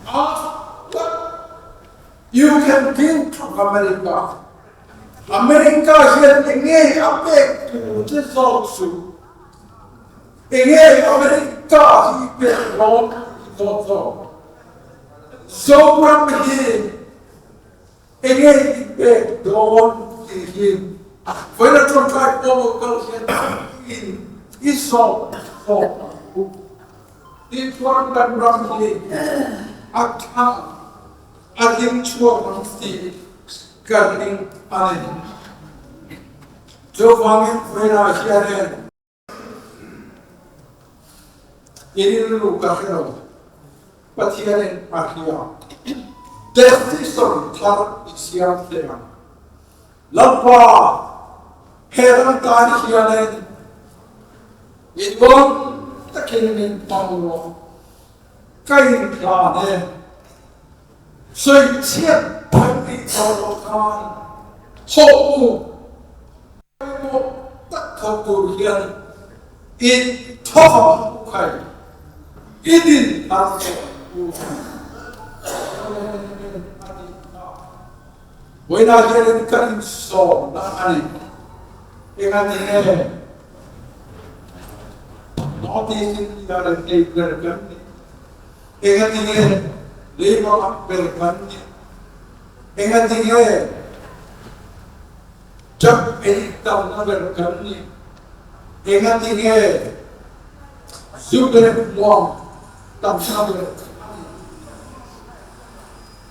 Speaker 6: Ask what you can give to America. America hian enge a pek tur che zawk suh. Enge America hi pek dawn tih zawk zawk. Zoram hi Enge i pek dawn tih hi vawiin a tawngtai pawh kal hian in i zawk zawk ang u. Tih chuan kan ram hi a tha a ding chhuak ang tih ka ring a ni. Chuvangin vawiinah hianin I rilru ka hre lo, Pathianin a hria. Decision thar i siam thei ang. Lalpa, he ram tan hianin i dawn.
Speaker 7: takin min hmang rawh. Ka inhlan e. Sawichhiat kan tih tawh loh khan hawh u. Pawimawh tak thawk tur hian in thawk ang u khai, i din thar tawh ang u. A tih kha vawiinah hianin kan insawmna a ni. Engati nge North East India leh thei ber kan nih? Engati nge Labour ang ber kan nih? Engati nge Drug ei tamna ber kan nih? Engati nge zu leh hmuam tamna ber a nih?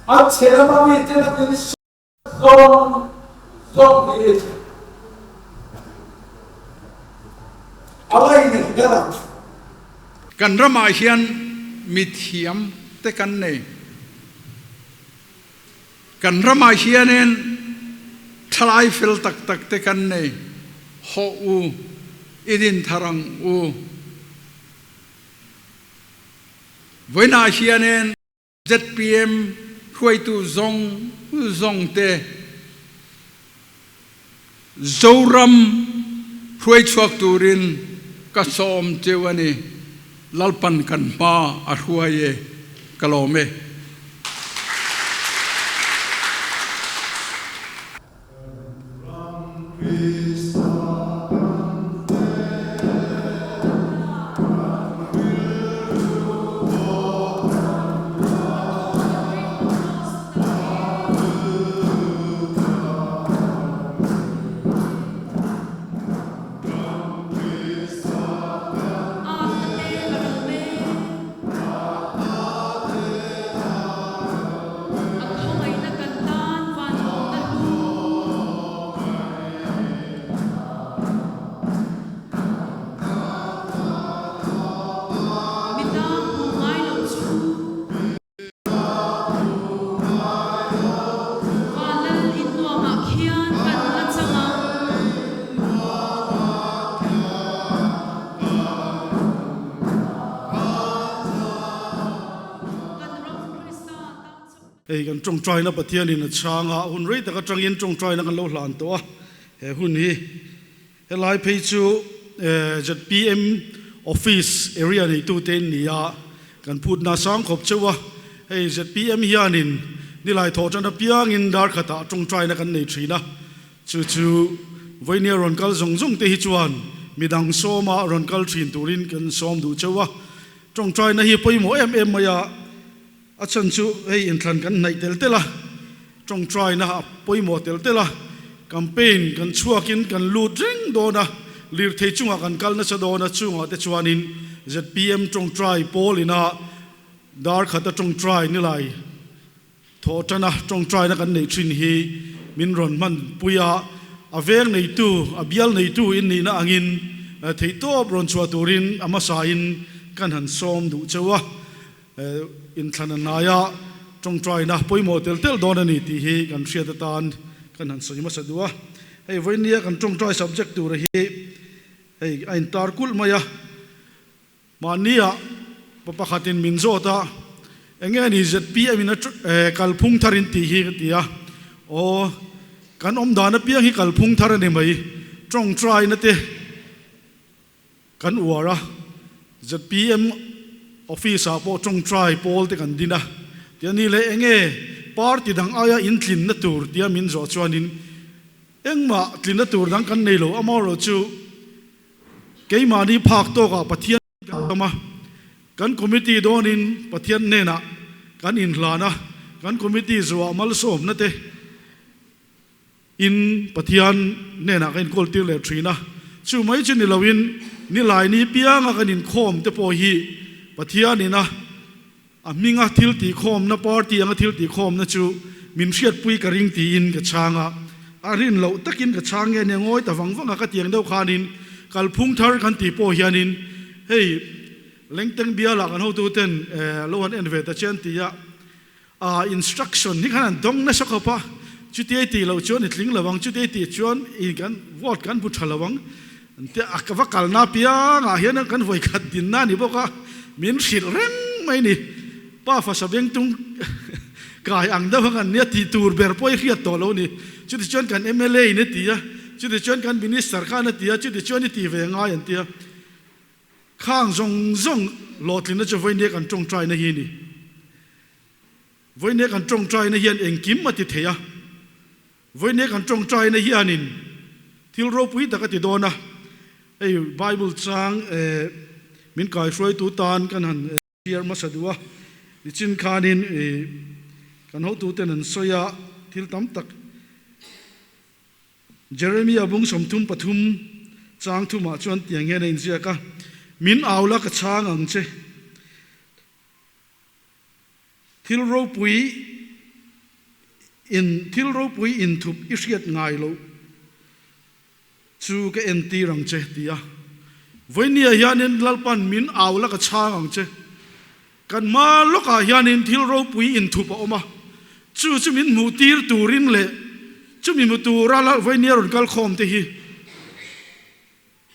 Speaker 7: A chhe lama mite lakin zawng zawng hi a lainat ber ang.
Speaker 6: Kan ramah hian mithiam te kan nei. Kan ramah hianin thalai fel tak tak te kan nei. Hawh u, i din thar ang u. Vawiinah hianin ZPM hruaitu zawng zawng te Zoram hruai chhuak turin ka sawm cheu a ni. Lalpan kan hma a hruai e, ka lawm e.
Speaker 8: Hei kan tawngtaina Pathianin a chhang a, hun rei tak atangin tawngtaina kan lo hlan tawh a, he hun hi helai phei chu ZPM office area neitute in ni a, kan phutna sang khawp cheuh a, hei ZPM hianin nilai thawh tan apiangin dar khatah tawngtaina kan nei thin a, Chu chu vawinia rawn kal zawng zawng te hi chuan midang sawma rawn kal thin turin kan sawm duh cheu a, tawngtaina hi pawimawh em em mai a, a chhan chu hei inthlan kan hnaih tel tel a, tawngtaina a pawimawh tel tel a, campaign kan chhuakin kan lut reng dawn a, lirthei chungah kan kal nasa dawn a, chungah te chuanin zpm tawngtai pawl ina dar khata tawngtai ni lai. Thawhṭana ṭawngṭaina kan neih ṭhin hi min rawn hmanpui a, a veng neitu, a bial neitu in nihna angin theihtawp rawn chhuah turin a hmasain kan han sawm duh cheu a, inthlan a hnaia ṭawngṭaina pawimawh tel tel dawn a ni tih hi kan hriat atan kan han sawi hmasa duh a. Hei vawinia kan ṭawngṭai subject tura hi hei a intar kulh mai a. Mahnia pa pakhatin min zawt a, Enge a ni ZPM in a kalphung thar in tih hi ka ti a, Aw, kan awm dan apiang hi kalphung thar a ni mai, tawngtaina te kan uar a, ZPM office ah pawh tawngtai pawl te kan din a, tia ni leh enge party dang aia in tlinna tur tia min zawh chuanin engmah tlinna tur dang kan nei lo, amaherawhchu Keimahni phak tawkah Pathian kan awm a, kan committee dawnin Pathian hnenah kan inhlan a, kan committee zuah malsawmna te in Pathian hnenah kan inkawl tir leh thin a. Chu mai chu ni loin Nilaini pianga kan inkhawm te pawh hi Pathianin a a hminga thil tihkhawmna party anga thil tihkhawmna chu min hriatpui ka ring tiin ka chhang a, a rin loh takin ka chhang nge nia ngawi ta vang vang a ka tiang deuh khanin kalphung thar kan tih pawh hianin hei Lengteng bialah kan hotuten lo han en ve ta che an ti a, a instruction hi khan an dawng nasa khawp a, chutia i tih loh chuan i tling lo ang, chutia i tih chuan i kan vote kan hmu tha lo ang. An tia a ka va kalna piangah hian kan vawi khat dinna a ni bawk a, min hrilh reng mai ni. Pa fasa bengtung kai ang deuh ang an nia tih tur ber pawh i hriat tawh lo ni. Chutichuan kan mla in a ti a, chutichuan kan minister khan a ti a, chutichuan i ti ve ngai an ti a. Khang zawng zawng hlawhtlinna chu vawinia kan tawngtaina hi a ni. Vawinia kan tawngtaina hian engkim a ti thei a. Vawinia kan tawngtaina hianin thil ropui tak a ti dawn a. Hei Bible chang min kaihruaitu tan kan han hriar hmasa duh a. Nichin khanin kan hotuten an sawi a, thil tam tak Jeremia bung 33 chang thumah chuan tiang hian a inziak a, Min au la ka chhang ang che. Thil ropui in thil ropui inthup i hriat ngai loh chu ka entir ang che, ti a. Vawinia hianin Lalpan min au la ka chhang ang che. Kan hma lawkah hianin thil ropui inthup a awm a, chu chu min hmuh tir turin leh chumi hmu tura Vawinia rawn kal khawm te hi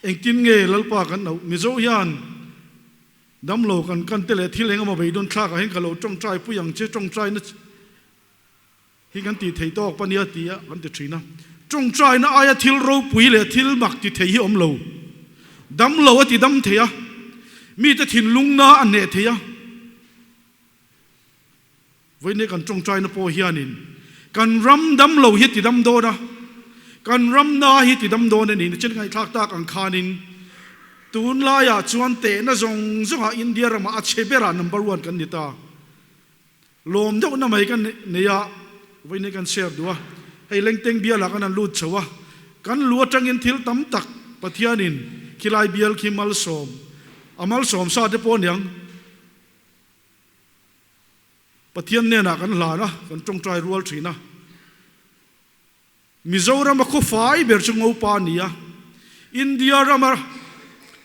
Speaker 8: engtin nge Lalpa kan auh? Mizo hian damlo kan kan te leh thil engemaw beidawn thlakah hian ka lo tawngtai pui ang che, tawngtaina hi kan tih theih tawk pa nia ti a kan ti thin a. Tawngtaina aia thil ropui leh thil mak ti thei hi awm lo. Damlo a ti dam thei a, mite thinlungna a hneh thei a. Vawiin kan tawngtaina pawh hianin kan ram damlo hi ti dam dawn a, kan ram na hi ti dam dawn a ni. Nichin ngaihthlak tak ang khanin tunlaiah chuan tehna zawng zawngah India ramah a chhe berah number one kan ni ta. Lawm deuh na mai kan nei a, vawiin kan share duh a, hei Lengteng bialah kan han lut chho a, kan lu atangin thil tam tak Pathianin khilai bial khi malsawm, a malsawm sa te pawh aniang Pathian hnenah kan hlan a, kan tawngtai rual thin a. Mizoram a khawfai ber chu Ngopa a ni a, India rama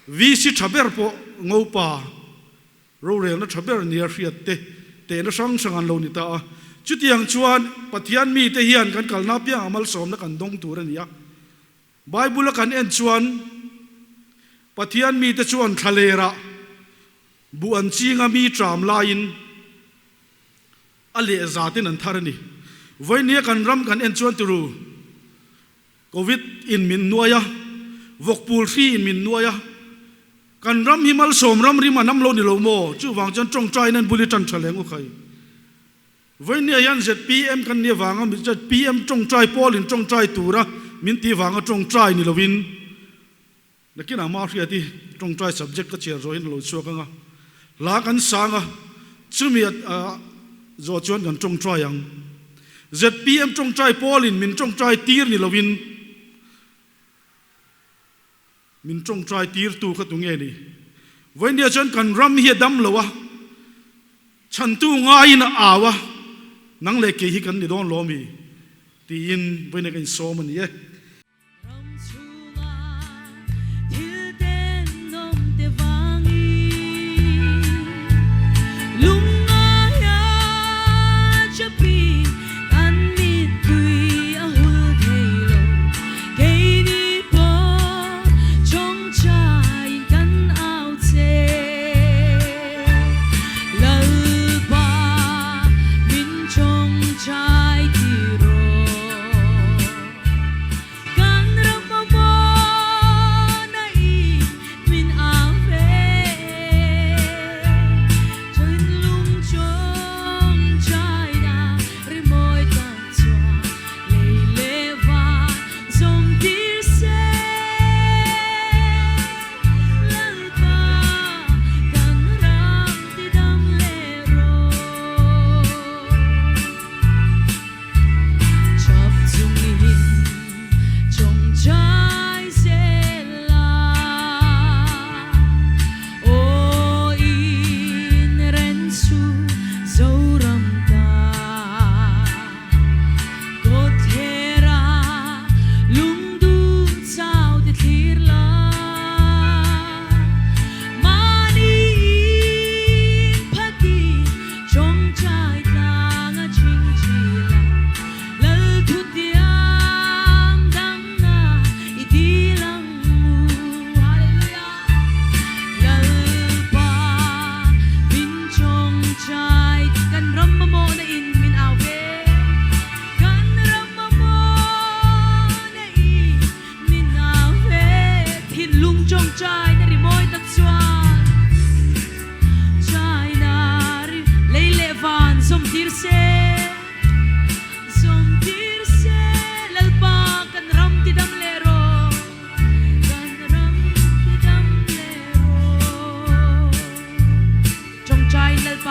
Speaker 8: VC tha ber pawh Ngopa rorelna tha ber nia hriat te tehna hrang hrang an lo ni ta a. Chutiang chuan Pathian mite hian kan kalna apiangah malsawmna kan dawng tur a ni a. Bible a kan en chuan Pathian mite chuan thlalerah buh an chinga mi tram laiin A leh zatin an thar a ni. Vawinia kan ram kan en chuan turu Covid in min nuai a, vawkpul hri in min nuai a, kan ram hi malsawm ram rim a nam lo ni lo maw? Chuvang chuan tawngtai nan bul i tan tha leng u khai. Vawinia hian zpm kan nih avanga zpm tawngtai pawl in tawngtai tura min tih vanga tawngtai ni lovin, Nakinah mah hriat i tawngtai subject ka chhiar zawhin a lo chhuak ang a, hla kan sang a, chumi a zawh chuan kan tawngtai ang. Zpm tawngtai pawlin min tawngtai tir ni lovin min tawngtai tirtu kha tunge ni? Vawinia chuan kan ram hi a dam lo a, chhantu ngaiin a au a, nang leh kei hi kan ni dawn lawm i tiin vawinia ka insawm a ni e.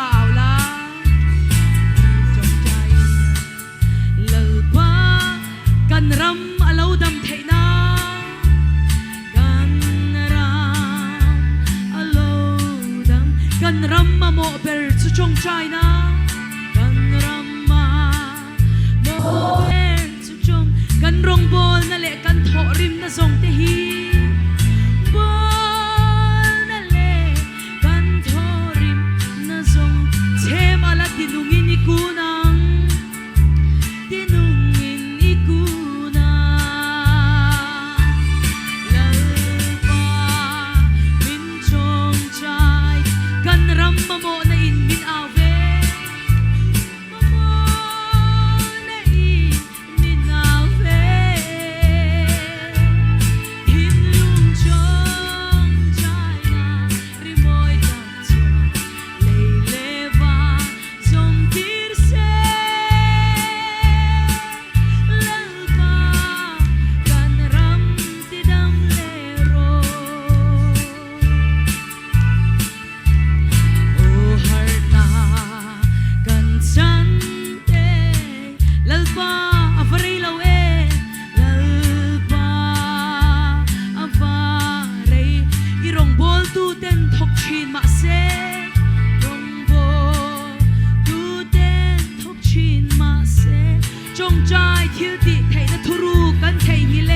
Speaker 5: Lalpa au la Tawngtai Lalpa kan ram a lo dam theih nan Kan ram a lo dam Kan ram mamawh ber chu tawngtaina Kan ram mamawh ber chu tawng Kan rawngbawlna leh kan thawhrimna zawng te hi Bawlna leh kan thawhrimna zawng Chhem a la tinungin i kun ang Tinungin i kun ang Lalpa min tawngtai Kan ram mamawhna in min au ve Mamawhna in min au ve Thinlung tawngtaina rimawi tak chuan lei leh van zawm tir se. Lalpa kan ram tidam leh rawh. Aw harhna kan chan te. Lalpa a va rei lo e. Lalpa a va rei. I rawngbawltu ten thawk thin mahse. Rawngbawltu ten thawk thin mahse. Tawngtai thil tih theihna thuru kan theihnghilh e.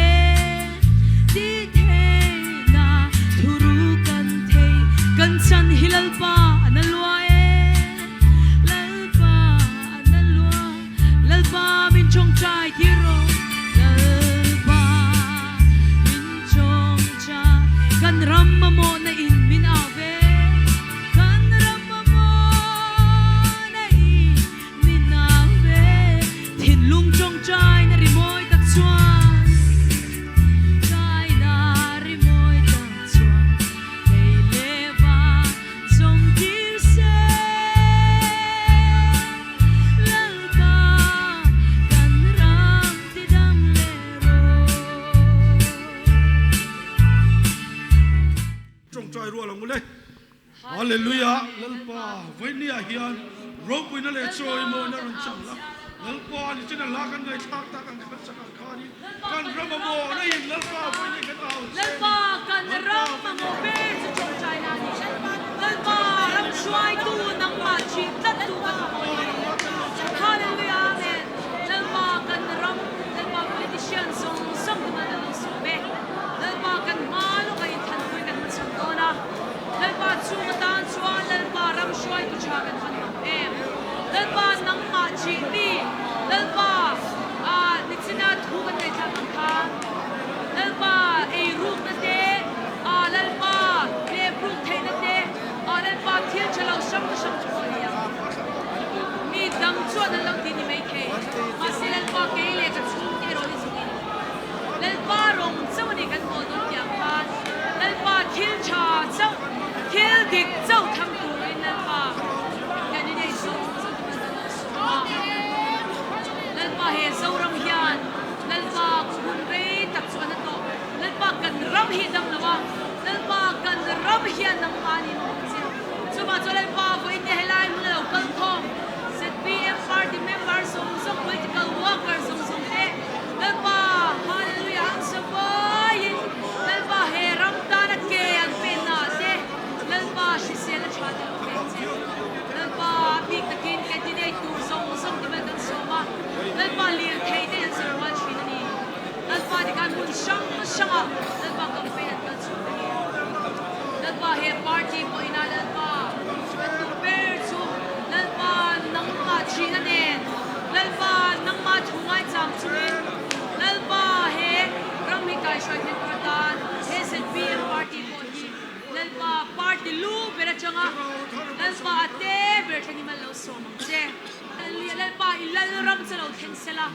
Speaker 5: Tih theihna thuru kan thei. Kan chan hi Lalpa a na lua e. Lalpa a na lua. Lalpa min tawngtai tir rawh. Lalpa min tawngtai. Kan ram mamawhna in min au ve. Kan ram mamawhna in min au ve. Thinlung tawngtai na rimawi tak chuan. Chai na rimawi tak chuan. Lei leh van zawm tir se. Lalpa kan ram tidam leh rawh.
Speaker 8: Tawngtai rual ang ule. Hallelujah Lalpa vawinia hian ropuina leh chawimawina rawn chang la. Lalpa ni chin a hla kan ngaihthlak tak ang khan chak ang khanin kan ram a maw na in Lalpa vawinia kan au che a ni.
Speaker 5: Lalpa kan ram a maw ber chu tawngtai na a ni. Lalpa ram hruaitu nangmah thih tlat tu kan mamawh a ni. Hallelujah Amen. Lalpa kan ram Lalpa politician zawng zawng te man an lo sawm e. Lalpa kan hma lawk a inthanpui kan hmachhawn dawn a. Lalpa chung atan chuan Lalpa ram hruaitu tha kan han mam em. Lalpa nangmah thih mi Lalpa ah nichina thu kan ngaihthlak ang khan Lalpa ei rukna te ah Lalpa lep ruk theihna te ah Lalpa thil tha lo hrang hrang chu pawh a ni ang. Mi dang chuan an lo ti ni maithei. Mahse Lalpa kei leh ka chhungte erawh hi zungin Lalpa rawng chauh a ni kan haw dawn tih ang khan Lalpa thil tha chauh, thil dik chauh tham turin Lalpa kan inei zawng zawng te kan lo sawm a. Lalpa he Zoram hian Lalpa hun rei tak chu a na tawh. Lalpa kan ram hi dam lo a, Lalpa kan ram hian nangmah ni maw ka che. Chuvang chuan Lalpa vawiin nia helai hmun a lo kal khawm zpm party member zawng zawng political worker zawng zawng te Lalpa hallelujah an sa vaiin Lalpa he ram tana ke an penna ah te Lalpa hrisel a tha te lo pek che Lalpa a bik takin candidate tur zawng zawng te vel kan sawm a Lalpa lirthei te an zir rual thin a ni Lalpa tikhan hmun hrang hrang ah Lalpa campaign an kal chhuak a ni. Lalpa he party pawh ina Lalpa kan duh ber chu Lalpa nangmah thihna nen Lalpa nangmah thu ngaichang chungin Lalpa he ram hi kaihruai theih tur atan he zpm party pawh hi Lalpa party lu ber atanga Lalpa a te ber thleng in an lo sawm ang che. Lalpa i Lalram chu lo thleng sela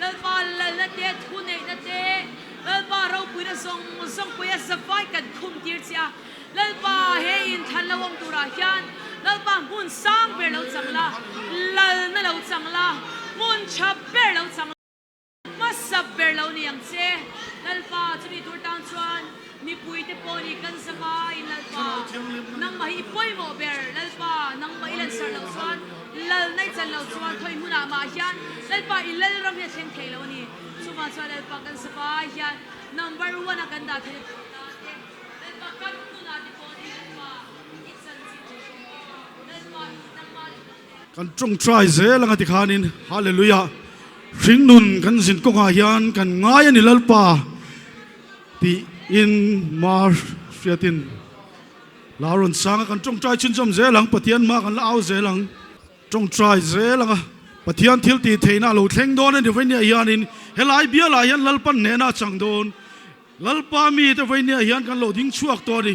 Speaker 5: Lalpa Lalna te thu neihna te Lalpa ropuina zawng zawng pawia zavai kan khum tir che a, Lalpa he in thlan lo awm turah hian Lalpa hmun sang ber lo chang la, lalna lo chang la, hmun tha ber lo chang la, hmasa ber lo ni ang che. Lalpa chumi tur tan chuan. Mipuite pawh nih kan zavaiin Lalpa, nangmah hi i pawimawh ber, Lalpa, nangmah i lansar loh chuan, Lal naih chan loh chuan thawi hmunah mah hian Lalpa i Lalram hi a thleng thei lo a ni. Chuvang chuan Lalpa kan zavai hian number one a kan dah theih na te, Lalpa kan nunah te pawh ni Lalpa i chanchin che hria Lalpa i nangmah leh
Speaker 8: Kan tawngtai zel anga tikhanin Hallelujah hringnun kan zin kawngah hian kan ngai a ni Lalpa tiin mar hriatin la rawn sang a kan tawngtai chhunzawm zel ang Pathian hma kan la au zel ang tawngtai zel anga Pathian thil tih theihna a lo thleng dawn a ni vainia hianin helai bialah hian Lalpan hnehna a chang dawn Lalpa mite vawinia hian kan lo ding chhuak tawh a ni.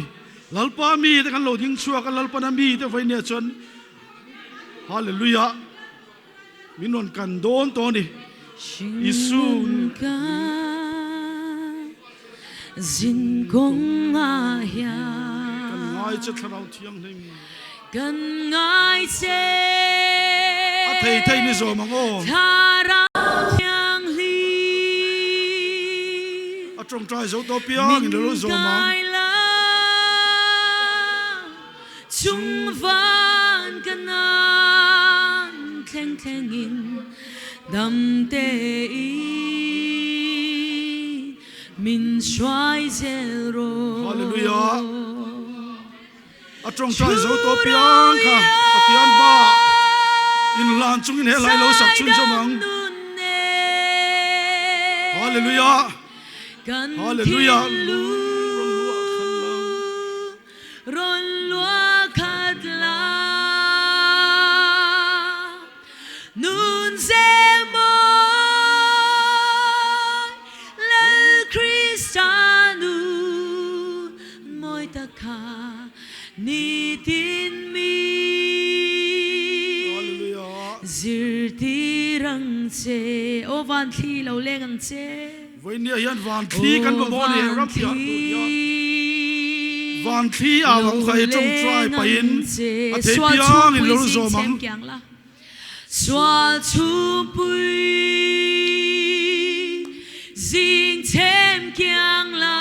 Speaker 8: Lalpa mite kan lo ding chhuak a, Lalpana mite vawinia chuan Hallelujah min rawn kan dawn tawh a ni. Isu
Speaker 5: Hringnun ka zin kawngah hian.
Speaker 8: Kan ngai che Thlarau Thianghlim.
Speaker 5: Kan ngai che.
Speaker 8: A thei thei ni zawm ang aw.
Speaker 5: Thlarau Thianghlim.
Speaker 8: A tawngtai zo tawh piang in lo zawm ang.
Speaker 5: Min kai la chung van ka nan thleng thleng in dam te in min hruai zel rawh.
Speaker 8: Hallelujah. A tawngtai zo tawh piang kha Pathian hma inhlan chungin he lai lo sak chhunzawm ang. Hallelujah! Hallelujah!
Speaker 5: Nitin mi zirtir ang che. Aw van thli lo leng ang che.
Speaker 8: Vawinia hian van thli kan mamawh a ni ram piah tur hian van thli au ang kha i tawngtai pahin a thei piang in lo zawm ang.
Speaker 5: Sual chhungpui zing chhem kiang la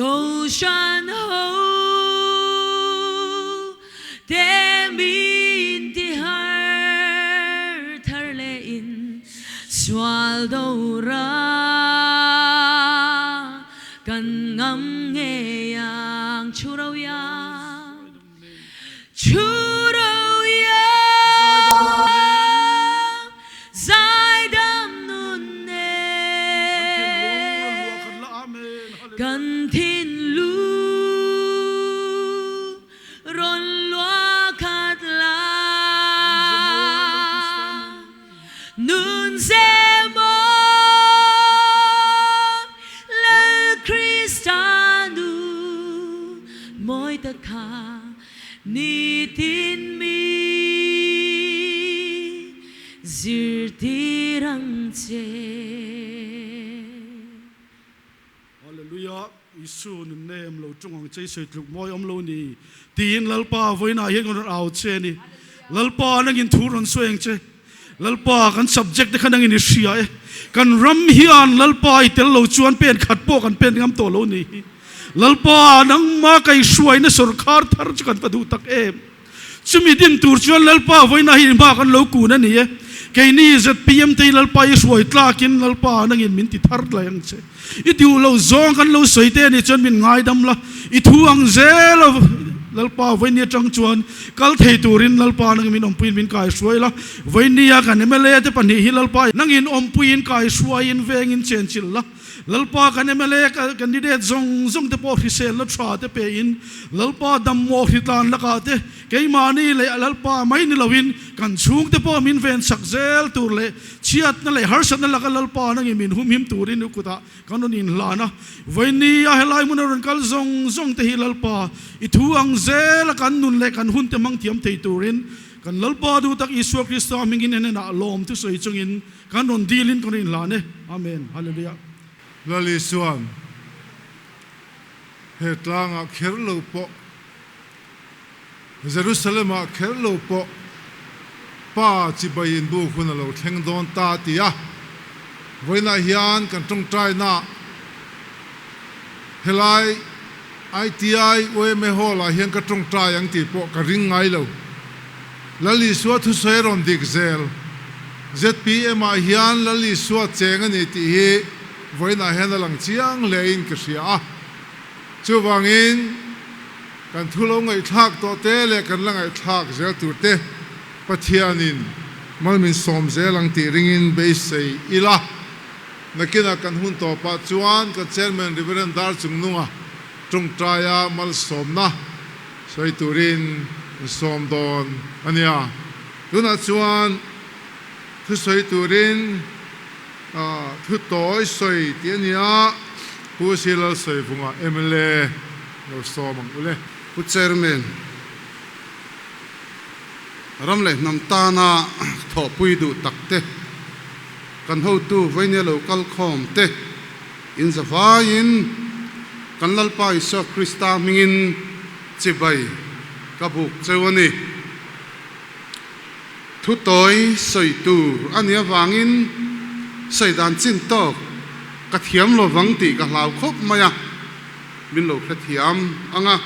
Speaker 5: Kohhran ho te min ti har thar leh in sual do ra kan ngam ngei ang chu ro ia. Chu ro iang zaidam nun nen kan thinlung rawn luah khat la nun ze mawi Lal Krista nun mawi tak kha nitin mi zirtir ang che.
Speaker 8: Hallelujah, Isu nun nem lo tung ang che i sawi tluk mawi awm lo ni tiin Lalpa vawiinah hian kan rawn au che a ni. Lalpa nangin thu rawn sawi ang che. Lalpa kan subject te kha nangin i hria e. Kan ram hian Lalpa i tel lo chuan pen khat pawh kan pen ngam tawh lo ni hi. Lalpa nangma kaihhruaina sawrkhar thar chu kan va duh tak em. Chumi din tur chuan Lalpa vawiinah hi hma kan lo kun a ni e. Keini zpm te hi Lalpa i hruai tlakin Lalpa nangin min ti thar tlai ang che. I duh lo zawng kan lo sawi te anih chuan min ngaidam la, i thu ang zel a Lalpa vawiini atang chuan kal thei turin Lalpa nangin min awmpuiin min kaihruai la. Vawiinia kan mla te pahnih hi Lalpa nangin awmpuiin kaihruaiin vengin chenchilh la. Lalpa kan mla candidate zawng zawng te pawh hriselna tha te pein Lalpa dammawh hritlan lakah te keimahni leh Lalpa mai ni loin kan chhungte pawh min ven chak zel tur leh chhiatna leh harsatna laka Lalpa nangin min humhim turin u kutah kan rawn inhlan a. Vawinia helai hmuna rawn kal zawng zawng te hi Lalpa i thu ang zela kan nun leh kan hun te hmang thiam thei turin kan Lalpa duh tak Isua Krista hmingin enenah lawm thusawi chungin Kan rawn dilin kan rawn inhlan e. Amen. Hallelujah.
Speaker 1: Lal Isuan he tlangah kher lo pawh, Jerusalem-ah kher lo pawh Pa chibai inbuk hun a lo thleng dawn ta ti a. Vawiinah hian kan tawngtainaah. Helai ITI yma Hall ah hian ka tawngtai ang tih pawh ka ring ngai lo. Lal Isua thusawi a rawn dik zel. Zpm ah hian Lal Isua cheng a ni tih hi vawiinah hian a lang chiang hle in ka hria a. Chuvangin kan thu lo ngaihthlak tawh te leh kan la ngaihthlak zel tur te Pathianin mal min sawm zel ang tih ringin beisei ila. Nakinah kan hun tawpah chuan kan Chairman Reverend Dar Chungnunga tawngtaia malsawmna sawi turin kan sawm dawn a nia. Tunah chuan thusawi turin thu tawi sawi tih a ni a, Pu Si Lalsawivunga mla lo sawm ang u le.
Speaker 9: Pu Chairman, ram leh hnam tana thawhpui duh takte, Kan hotu Vainia lo kal khawm te in zavaiin kan Lalpa Isua Krista hmingin chibai ka buk cheu a ni. Thu tawi sawi tur a nih avangin sawi dan chin tawk ka thiam lo vang tih ka hlau khawp mai a, min lo hrethiam ang a,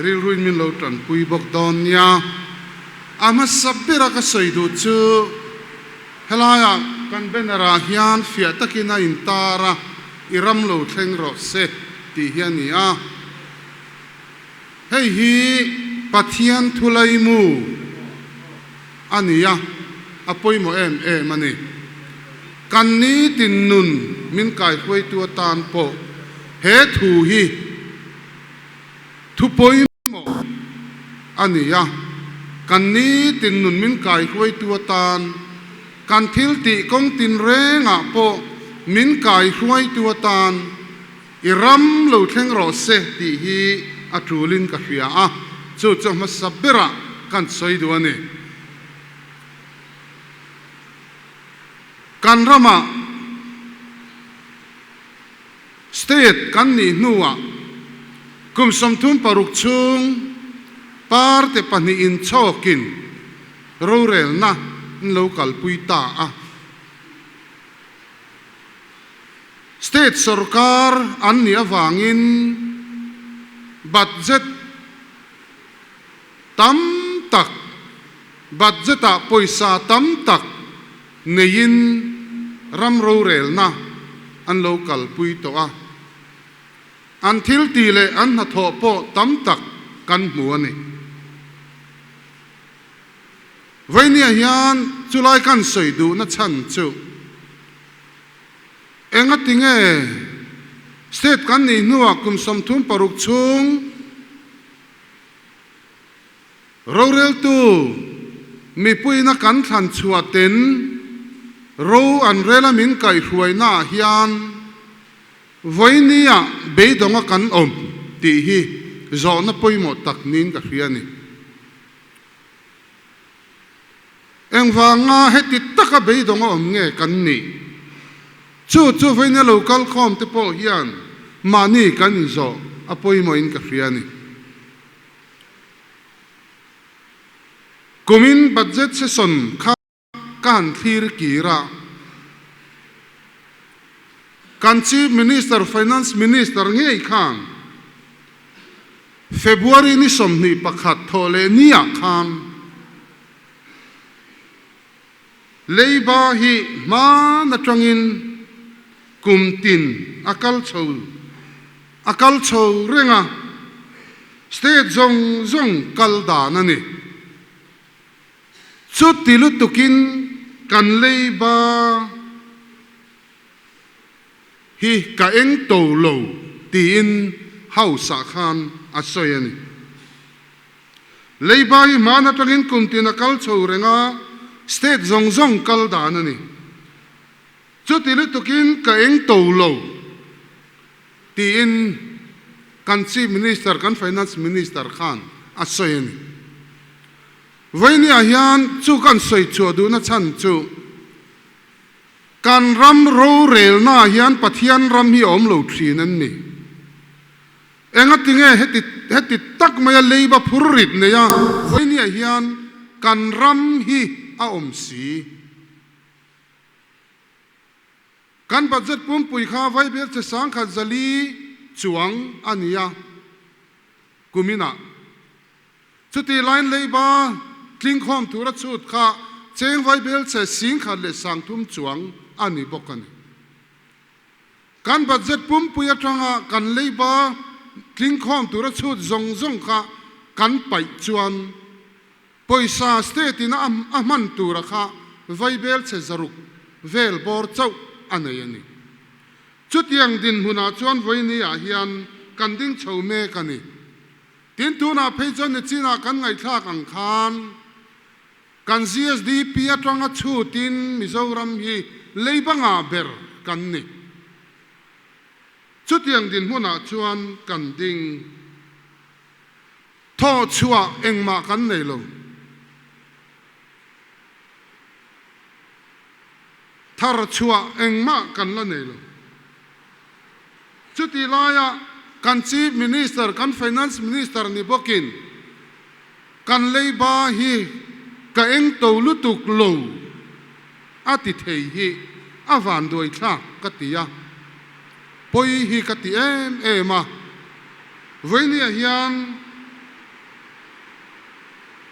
Speaker 9: rilruin min lo tanpui bawk dawn nia. A hmasa bera ka sawi duh chu. Helaiah kan banner ah hian fiah takin a intar a, i ram lo thleng rawh se tih hi a ni a. Hei hi Pathian thulaimu a ni a, a pawimawh em em a ni. Kan nitin nun min kaihruaitu atan pawh he thu hi Thu pawimawh a ni a, kan nitin nun min kaihruaitu atan, kan thil tih kawng tinrengah pawh min kaihruaitu atan i ram lo thleng rawh se tih hi a tulin ka hria a, chu chu hmasa berah kan sawi duh a ni. Kan ramah. State kan nih hnuah kum 36 chhung parte pahnihin chhawkin rorelna an lo kalpui ta a. State sorkar an nih avangin budget tam tak, budget-ah pawisa tam tak neiin ram rorelna an lo kalpui tawh a, an thil tih leh an hnathawh pawh tam tak kan hmu a ni. Vainia hian chulai kan sawi duhna chhan chu engatinge state kan nih hnuah kum 36 chhung Roreltu mipuiina kan thlan chhuah ten ro an rel a min kaihhruainaah hian vawinia beidawnga kan awm tih hi zawhna pawimawh tak niin ka hria a ni. Engvanga heti taka beidawnga awm nge kan nih? Chu chu vawinia lo kal khawm te pawh hian mahni kan inzawh a pawimawhin ka hria a ni. Kumin budget session kha ka han thlir kir a, kan Chief Minister, Finance Minister ngei khan February ni 21 thawh leh niah khan Leiba hi hman atangin kum tin a kal chho a kal chho reng a, state zawng zawng kal dan a ni. Chuti lutukin kan leiba hi ka eng to lo tiin House ah khan a sawi a ni. Leiba hi hman atangin kum tin a kal chho reng a, state zawng zawng kal dan a ni. Chuti lutukin ka eng to lo tiin kan Chief Minister, kan Finance Minister khan a sawi a ni. Vawinia hian chu kan sawi chhuah duhna chhan chu kan ram rorelnaah hian Pathian ram hi a awm lo thin an ni. Engati nge heti heti tak maia leiba phur rit nei a vawinia hian kan ram hi a awm si? Kan budget pumpui kha Vaibel che 1004. chuang a ni a, kuminah. Chutih laiin leiba tlingkhawm tura chhut kha cheng vaibelchhe 10,300 chuang a ni bawk a ni. Kan budget pumpui atanga kan leiba tlingkhawm tura chhut zawng zawng kha kan paih chuan pawisa state in a hman tura kha vaibelchhe 600 vel bawr chauh a nei a ni. Chutiang dinhmunah chuan vawinia hian kan ding chho mek a ni. Tin, tunah phei chuan nichinah kan ngaihthlak ang khan kan GSDP atanga chhutin Mizoram hi leiba ngah ber kan ni. Chutiang dinhmunah chuan kan ding. Thawh chhuah engmah kan nei lo. Thar chhuah engmah kan la nei lo. Chutih laia kan Chief Minister, kan Finance Minister ni bawkin kan leiba hi ka eng to lutuk lo a ti thei hi a vanduai thlak ka ti a, pawi hi ka ti em em a. Vawinia hian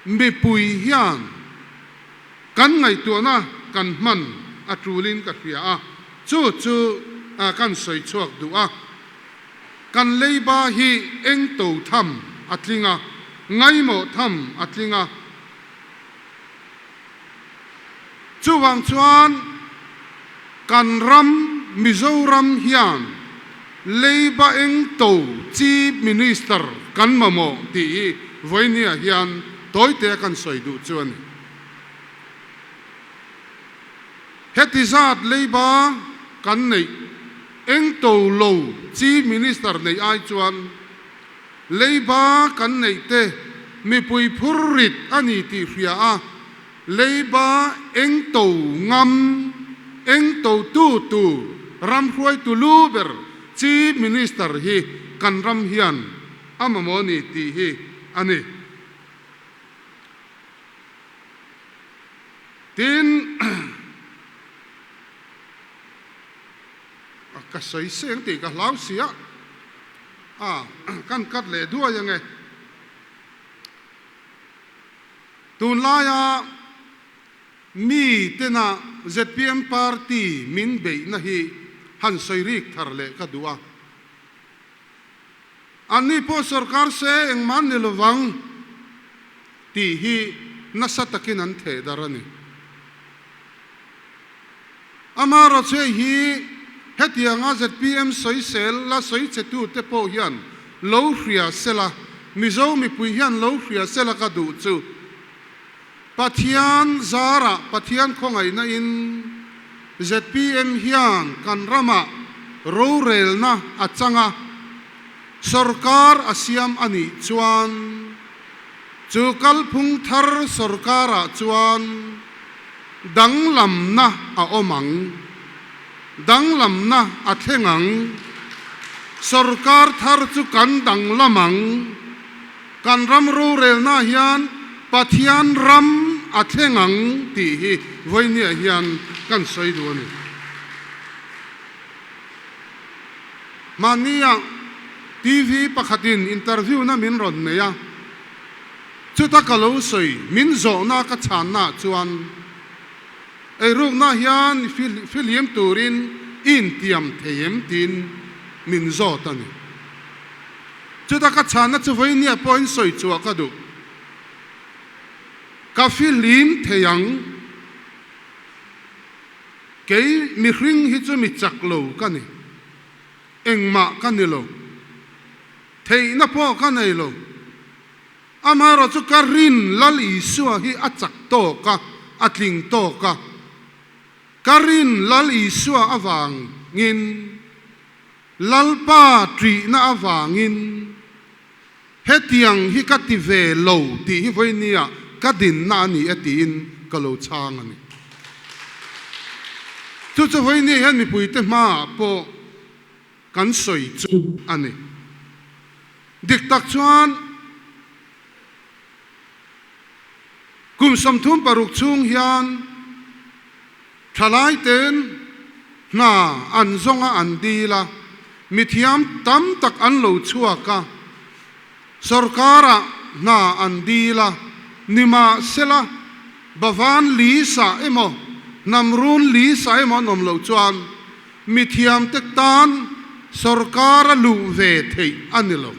Speaker 9: mipui hian kan ngaihtuahna kan hman a tulin ka hria a, chu chu kan sawi chhuak duh a. Kan leiba hi eng to tham a tling a, ngaimawh tham a tling a. Chuvang chuan kan ram Mizoram hian leiba eng to Chief Minister kan mamawh tih hi vawinia hian tawite a kan sawi duh chu a ni. Heti zat leiba kan neih eng to lo Chief Minister neih ai chuan leiba kan neih te mipui phur rit a ni tih hria a, leiba eng to ngam, eng to tu tur ram hruaitu lu ber Chief Minister hi kan ram hian a mamawh a ni tih hi a ni. Tin, ka sawi seng tih ka hlau si a, a kan cut leh duai ange. Tunlaia mi tena zpm party min beihna hi han sawi rik thar leh ka duh a. Anni pawh sorkar se engmah an ni lovang tih hi nasa takin an theh dar a ni. Amaherawhchu hi hetianga zpm sawisel la sawi che tute pawh hian lo hria sela, Mizo mipui hian lo hria sela ka duh chu Pathian zarah Pathian khawngaihna in zpm hian kan ramah rorelna a chang a, sorkar a siam a nih chuan chu kalphung thar sorkarah chuan danglamna a awm ang, danglamna a thleng ang, sorkar thar chu kan danglam ang. Kan ram rorelna hian Pathian ram a thleng ang tih hi vawinia hian kan sawi duh a ni. Mahnia TV pakhatin interview na min rawn nei a, chuta ka lo sawi min zawhna ka chhanna chuan eirukna hian fihlim turin i intiam thei em tiin min zawt a ni. Chuta ka chhanna chu vawinia pawhin sawi chhuah ka duh. Ka fihlim thei ang. Kei mihring hi chu mi chak lo ka ni. Engmah ka ni lo. Theihna pawh ka nei lo. Amaherawh chu ka rin Lal Isua hi a chak tawk a, a tling tawk a. Ka rin Lal Isua avangin. Lalpa ṭihna avangin hetiang hi ka ti ve lo tih hi vawinia ka dinna a ni e tiin ka lo chhang a ni. Chu chu vawinia hian mipuite hmaah pawh kan sawi chu a ni. Dik tak chuan kum 36 chhung hian Thalaite'n hna an zawnga an dil a, Mithiam tam tak an lo chhuak a, sorkarah hna an dil a, nimahsela Bhavan Lisa emaw Hnamrun Lisa emaw an awm loh chuan mithiamte tan sorkar a luh ve theih a ni lo.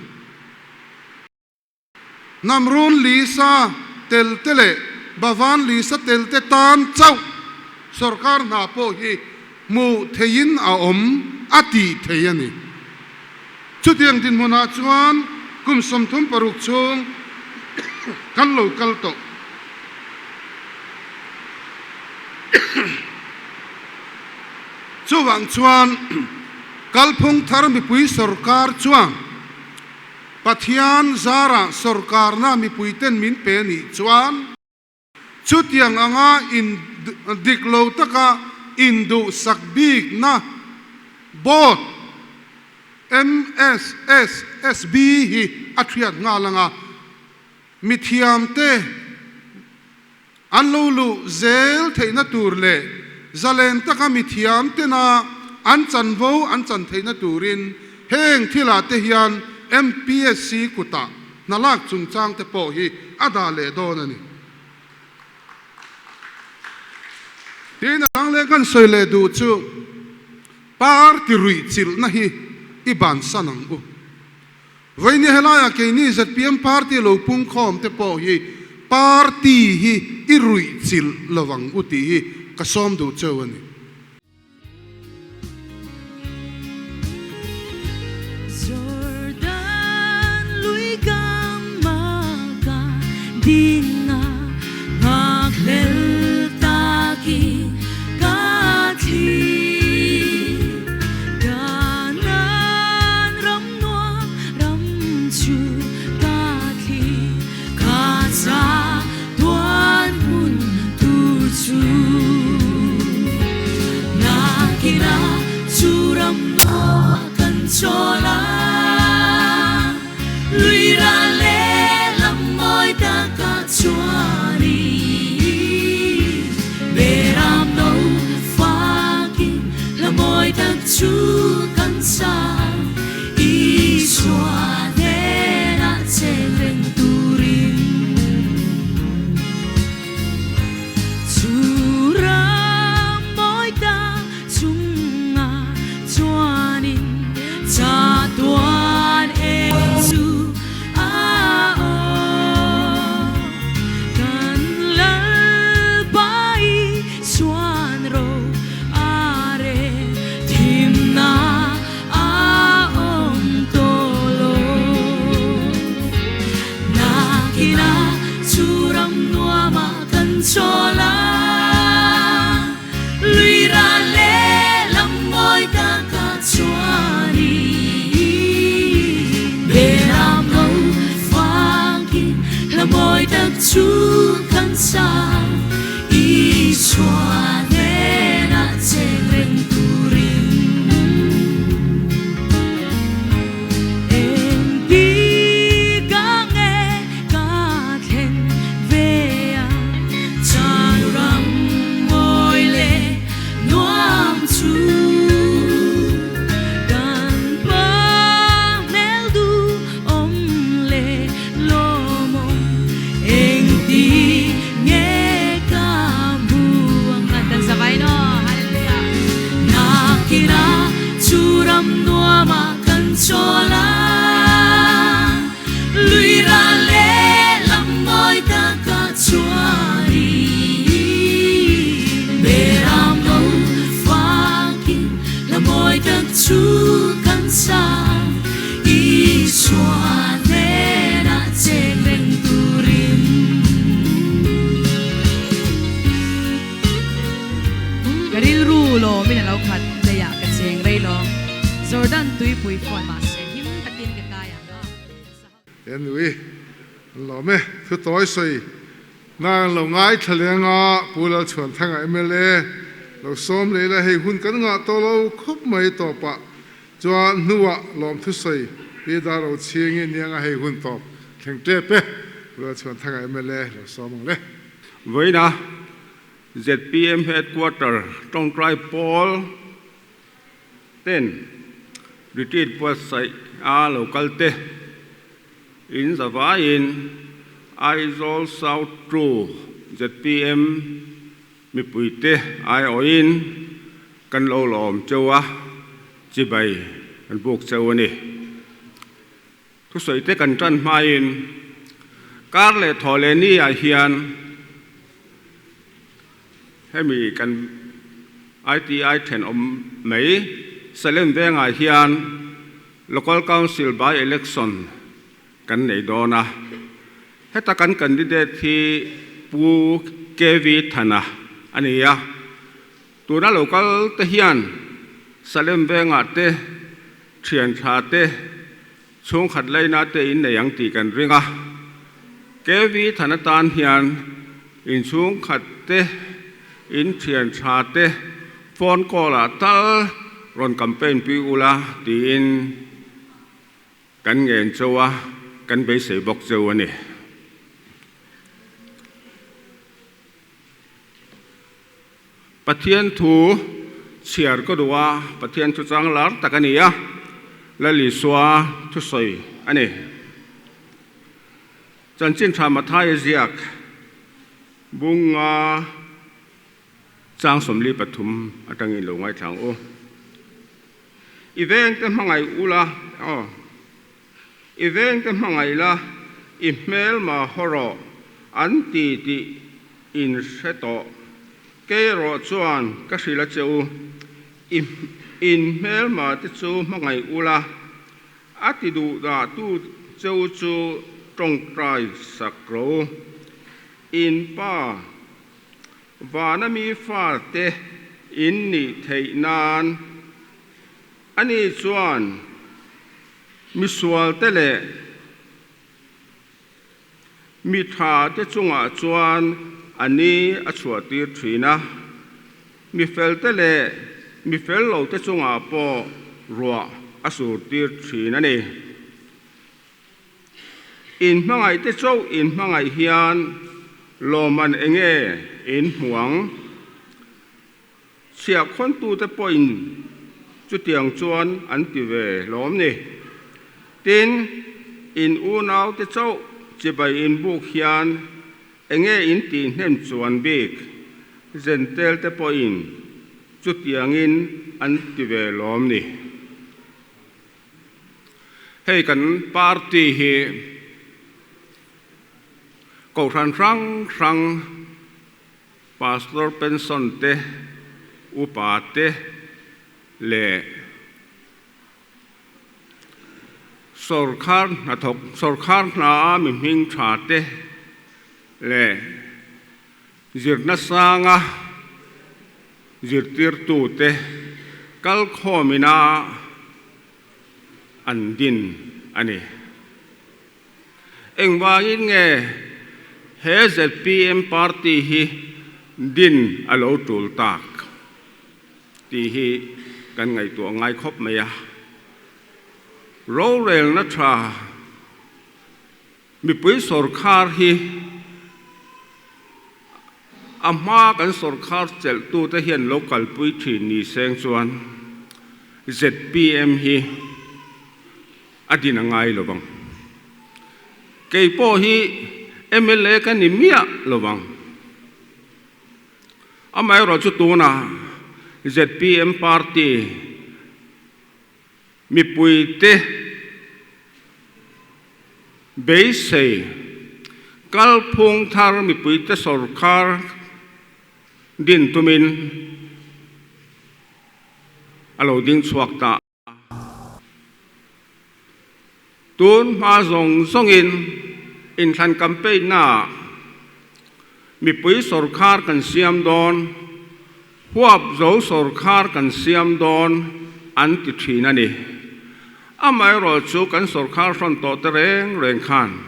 Speaker 9: Hnamrun Lisa telte leh Bhavan Lisa telte tan chauh sorkar hna pawh hi hmuh theihin a awm a tih thei a ni. Chutiang dinhmunah chuan kum 36 chhung kan lo kal tawh. Chuvang chuan kalphung thar mipui sorkar chuan Pathian zarah sorkarna mipuiten min pe nih chuan chutiang anga in dik lo taka induhsak bikna board MSSSB hi a thiat nghal anga mithiamte An lo luh zel theihna tur leh zalen taka mithiam tena an chanvo an chan theihna turin heng thilah te hian MPSC kutah hna lak chungchang te pawh hi a dah leh dawn a ni. Tin, a dang leh kan sawi leh duh chu party ruih chilhna hi i bansan ang u. Vawinia helaiah keini zpm party lo pungkhawm te pawh hi party hi i ruih chilh lo ang u tih hi ka sawm duh cheu a ni.
Speaker 5: Jordan lui kam a ka ding a nghakhlel takin ka thlir Kanan ram nuam ram chu ka thlir ka cha tuan hmun tur chu Nakina chu ram nuam kan chawl a lui ra leh lam mawi taka chuanin Beram no fakin hla mawi tak chu kan sa Isua hnenah cheng reng turin Chu ram mawi tak chungah chuanin chatuan eng chu a awm. Kan Lalpa Isuan ro a rel thimna a awm tawh lo. Nakinah chu ram nuamah kan chawl a, lui ra leh lam mawi taka chuanin Beram no fangin hla mawi tak chu kan sa Isua hnenah cheng reng turin Engtik ah nge ka thlen ve a Chan ram mawi leh nuam chu Kan pa hmel duh awm leh lawmawm Engtik nge ka hmu ang a Kan zavai no Hallelujah Nakinah chu ram nuamah kan chawl a Lui ra leh lam mawi taka chuanin Beram no fakin hla mawi tak chu kan sa Isua hnenah cheng reng turin.
Speaker 4: Ka rilru lawmin a lo khat, leiah ka cheng rei lo. Jordan tuipui fawn mahse him takin ka kai ang a.
Speaker 1: He nui an lawm e, thu tawi sawi na an lo ngaithla leng a, Pu Lalchhuanthanga mla lo sawm leh ila hei hun kan ngah tawh lo khawp mai tawpah Chuan hnuah lawmthu sawi pi dar ro chhingin nianga hei hun tawp thleng tep e, Pu Lalchhuanthanga mla lo sawm ang le.
Speaker 10: Vawiina zpm Headquarter tawngtai pawl ten. Retreat buatsaih a lo kal te in zavaiin Aizawl South Two zpm mipuite aiawhin kan lo lawm cheu a, chibai kan buk cheu a ni. Thusawi te kan tan hmain kar leh thaw leh ni ah hian hemi kan ITI thenawm mai Salem vengah hian Local Council by Election kan nei dawn a. Heta kan candidate hi Pu KV Thana a ni a. Tuna local te hian Salem vengah te Thian tha te, chhungkhat laina te in nei ang tih kan ring a. KV than atan hian in chhungkhat te, in thian tha te phone call ah tal rawn campaign pui ula tiin kan ngen cheu a, kan beisei bawk cheu a ni. Pathian thu chhiar ka duh a, Pathian thu chang lar tak a ni a, Lal Isua thusawi a ni. Chanchin tha Mathaia ziak bunga chang 43 atangin lo ngaithla ang u. I vengte hmangaih ula, aw. I vengte hmangaih la, i hmelma haw rawh, an ti tih in hre tawh. Kei erawh chuan ka hrilh a che u, i in hmelma te chu hmangaih ula, a ti duh dah tu che u chu tawngtai sak rawh u. In pa vana mi fate in nih theih nan Ani chuan misualte leh mi thate chungah chuan a ni a chhuahtir thin a, mi felte leh mi fel lote chungah pawh ruah a surtir thin a ni. Inhmangaihte chauh inhmangaih hian lawmman enge in hmu ang? Chhiahkhawntute pawhin chutiang chuan an ti ve lawm ni. Tin, in unaute chauh chibai inbuk hian enge in tih hnem chuan bik Zentelte pawhin chutiangin an ti ve lawm ni. Hei kan party hi Kohhran hrang hrang, Pastor pension te, upa te leh sawrkhar hnathawk, sawrkhar hna a mi hming tha te leh zirna sanga zirtirtu te kalkhawmina an din a ni. Engvangin nge he zpm party hi din a lo tul tak tih hi kan ngaihtuah ngai khawp mai a. Rorelna tha mipui sawrkhar hi a hma kan sawrkhar chelhtute hian lo kalpui thin ni seng chuan zpm hi A din a ngai lo vang. Kei pawh hi mla ka ni miah lo vang. Amaherawh chu tunah zpm party mipuite beisei kalphung thar mipuite sawrkar din tumin a lo ding chhuak ta. Tun hma zawng zawngin inthlan campaign-naah mipui sawrkhar kan siam dawn, huap zo sawrkhar kan siam dawn an ti thin a ni. Amaherawh chu kan sawrkhar hrawn tawh te reng reng khan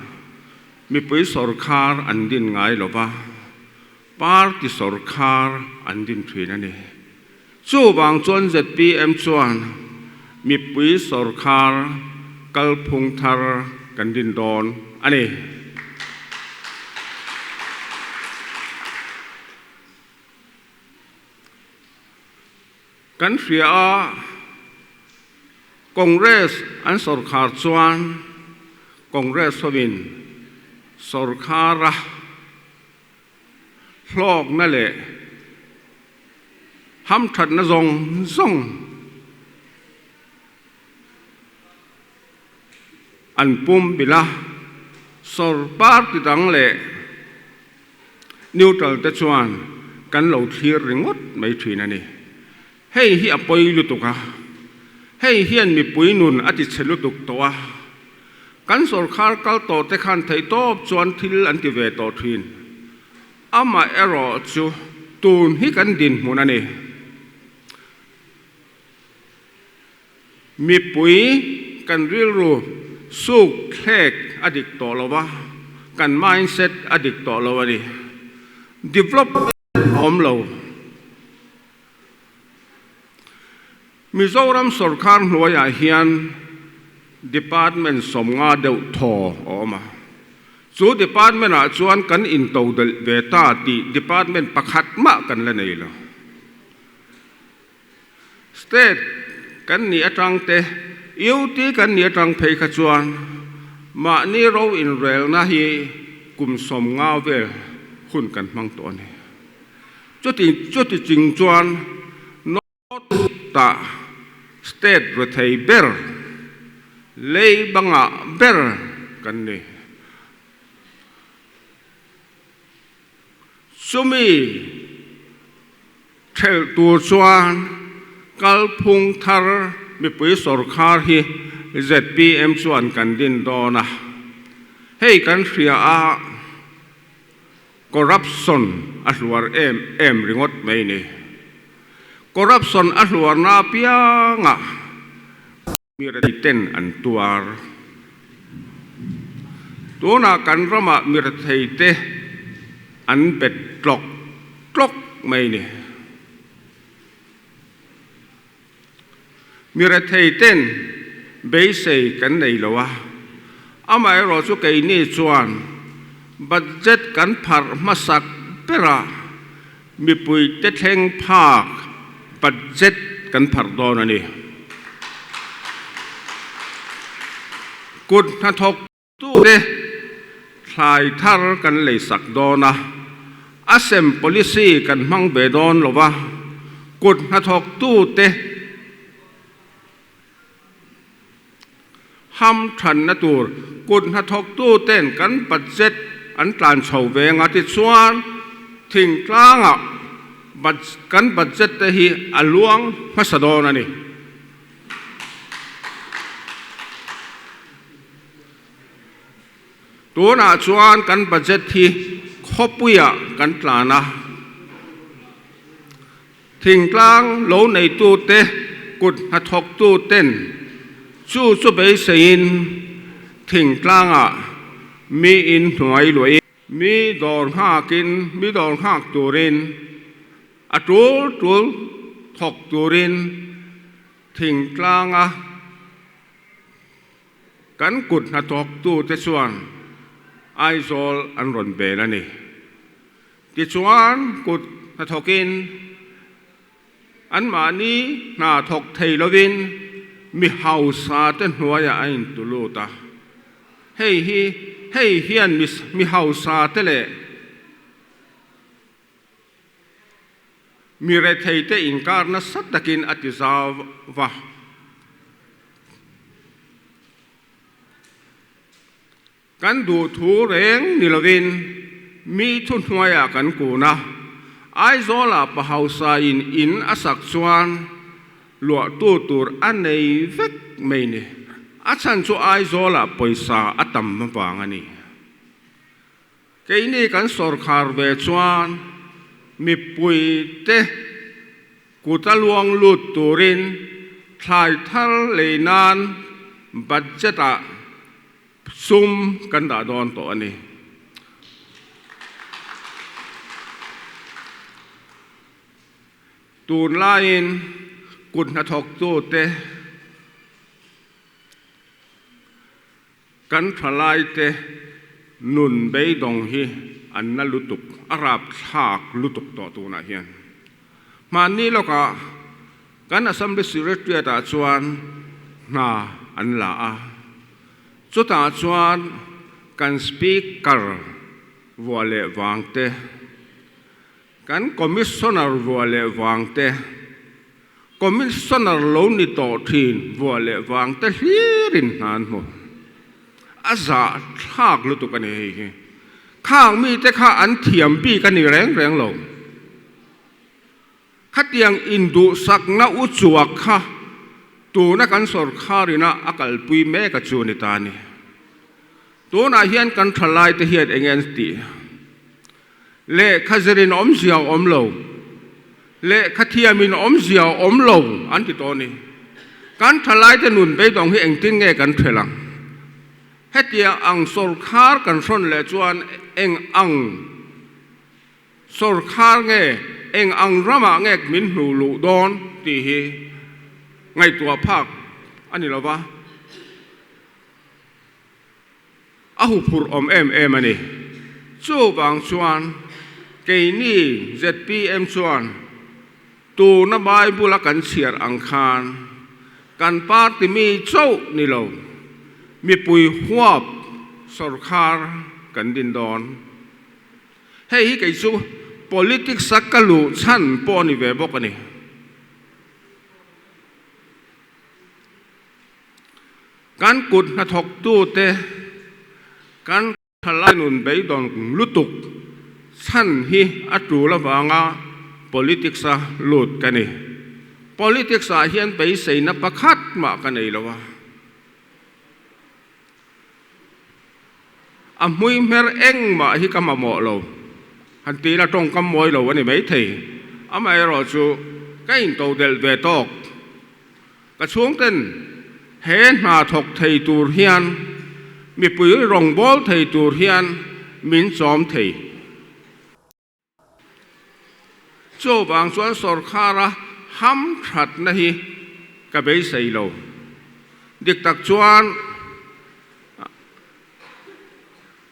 Speaker 10: mipui sawrkhar an din ngai lo va, party sawrkhar an din thin a ni. Chuvang chuan zpm chuan mipui sawrkhar kalphung thar kan din dawn a ni. Kan hria a, Congress an sawrkhar chuan Congress hovin sawrkhara hlawkna leh hamthatna zawng zawng an pum bilh a, sawr party dang leh neutral te chuan kan lo thlir ringawt mai thin a ni. Hei hi a pawi lutuk a, hei hian mipui nun a ti chhe lutuk tawh a, kan sawrkhar kal tawh te khan theihtawp chuan thil an ti ve tawh thin. Amaherawh chu tun hi kan dinhmun a ni. Mipui kan rilru suk thlek a dik tawh lo a, kan mindset a dik tawh lo a ni. Development a awm lo. Mizoram sawrkar hnuaiah hian department 50 deuh thaw a awm a. Chu department-ah chuan kan intodelh ve ta tih department pakhat mah kan la nei lo. State kan nih atang te, UT kan nih atang phei kha chuan mahni ro inrelna hi kum 50 vel hun kan hmang tawh a ni. Chuti chuti ching chuan North ah state rethei ber, lei bangah ber kan ni. Chumi thelh tur chuan kalphung thar mipui sawrkhar hi zpm chuan kan din dawn a, hei kan hria a corruption a hluar em em ringawt mai ni. Corruption a hluarna apiangah mi rethei ten an tuar. Tunah kan ramah mi rethei te an bet tlawk tlawk mai ni. Mi rethei ten beisei kan nei lo a, amaherawh chu keini chuan budget kan pharh hmasak berah Mipui te thleng phak budget kan pharh dawn a ni. Kut hnathawk tute thlai thar kan lei sak dawn a, a sem policy kan hmang ve dawn lo va, kut hnathawk tute Ham thanna tur kut hnathawktuten kan budget an tlan chho ve anga tichuan thingtlangah kan budget te hi a luang hmasa dawn a ni. Tunah chuan kan budget hi khawpuiah kan tlan a. Thingtlang lo neitute kut hnathawktuten chu chu beiseiin thingtlangah mi in hnuai luahin, mi dawr nghakin mi dawr nghak turin a tul tul thawk turin thingtlanga kan kut hnathawktute chuan Aizawl an rawn bel a ni. Tichuan, kut hnathawkin anmahni hna thawk thei lovin mi hausa te hnuaiah a intu lut a. Hei hi hei hian mi hausa te leh mi rethei te inkar nasa takin a ti zau va. Kan duh thu reng ni lovin mi thuhnuaiah kan kun a, Aizawlah pa hausa in in a sak chuan luahtu tur a nei vek mai ni. A chhan chu Aizawlah pawisa a tam avang a ni. Keini kan sawrkhar ve chuan mipuite kut a luang lut turin thlai thar lei nan budget-ah Sum kan dah dawn tawh a ni. Tunlaiin kut hnathawktute, kan thalaite nun beidawng hi an na lutuk, a rapthlak lutuk tawh tunah hian. Hmanni lawkah kan Assembly Secretariat-ah chuan hna an la a. Chutah chuan kan Speaker vuah leh vang te, kan Commissioner vuah leh vang te, Commissioner lo ni tawh thin vuah leh vang te hlirin hna an hmu. A zah thlak lutuk a ni hei hi. Khang mite kha an thiam bik a ni reng reng lo. Khatiang induhsakna u chuak kha tuna kan sawrkharina a kalpui mek a chu ni ta a ni. Tunah hian kan thalaite hian eng nge an tih? Lehkha zirin awmzia a awm lo, lehkha thiamin awmzia a awm lo an ti tawh a ni. Kan thalaite nun beidawng hi engtin nge kan hrelh ang? Hetiang ang sawrkhar kan hrawn leh chuan eng ang sawrkhar nge, eng ang ramah nge min hnuh luh dawn tih hi ngaihtuah phak a ni lo va. A huphurh awm em em a ni. Chuvang chuan keini zpm chuan tuna Bible a kan chhiar ang khan kan party mi chauh ni lo, mipui huap sawrkhar kan din dawn. Hei hi kei chu politics a ka luh chhan pawh a ni ve bawk a ni. Kan kut hnathawktute kan thalai nun beidawn lutuk chhan hi a tul avanga politics-a lut ka ni. Politics-ah hian beiseina pakhat mah ka nei lo a. A hmui hmer engmah hi ka mamawh lo. Han ti ila tawngkam mawi lo a ni maithei. Amaherawhchu ka intodelh ve tawk. Ka chhungten he hna thawk thei tur hian mipui rawngbâwl thei tur hian min châwm thei. Chuvang chuan sawrkhara hamthatna hi ka beisei lo. Dik tak chuan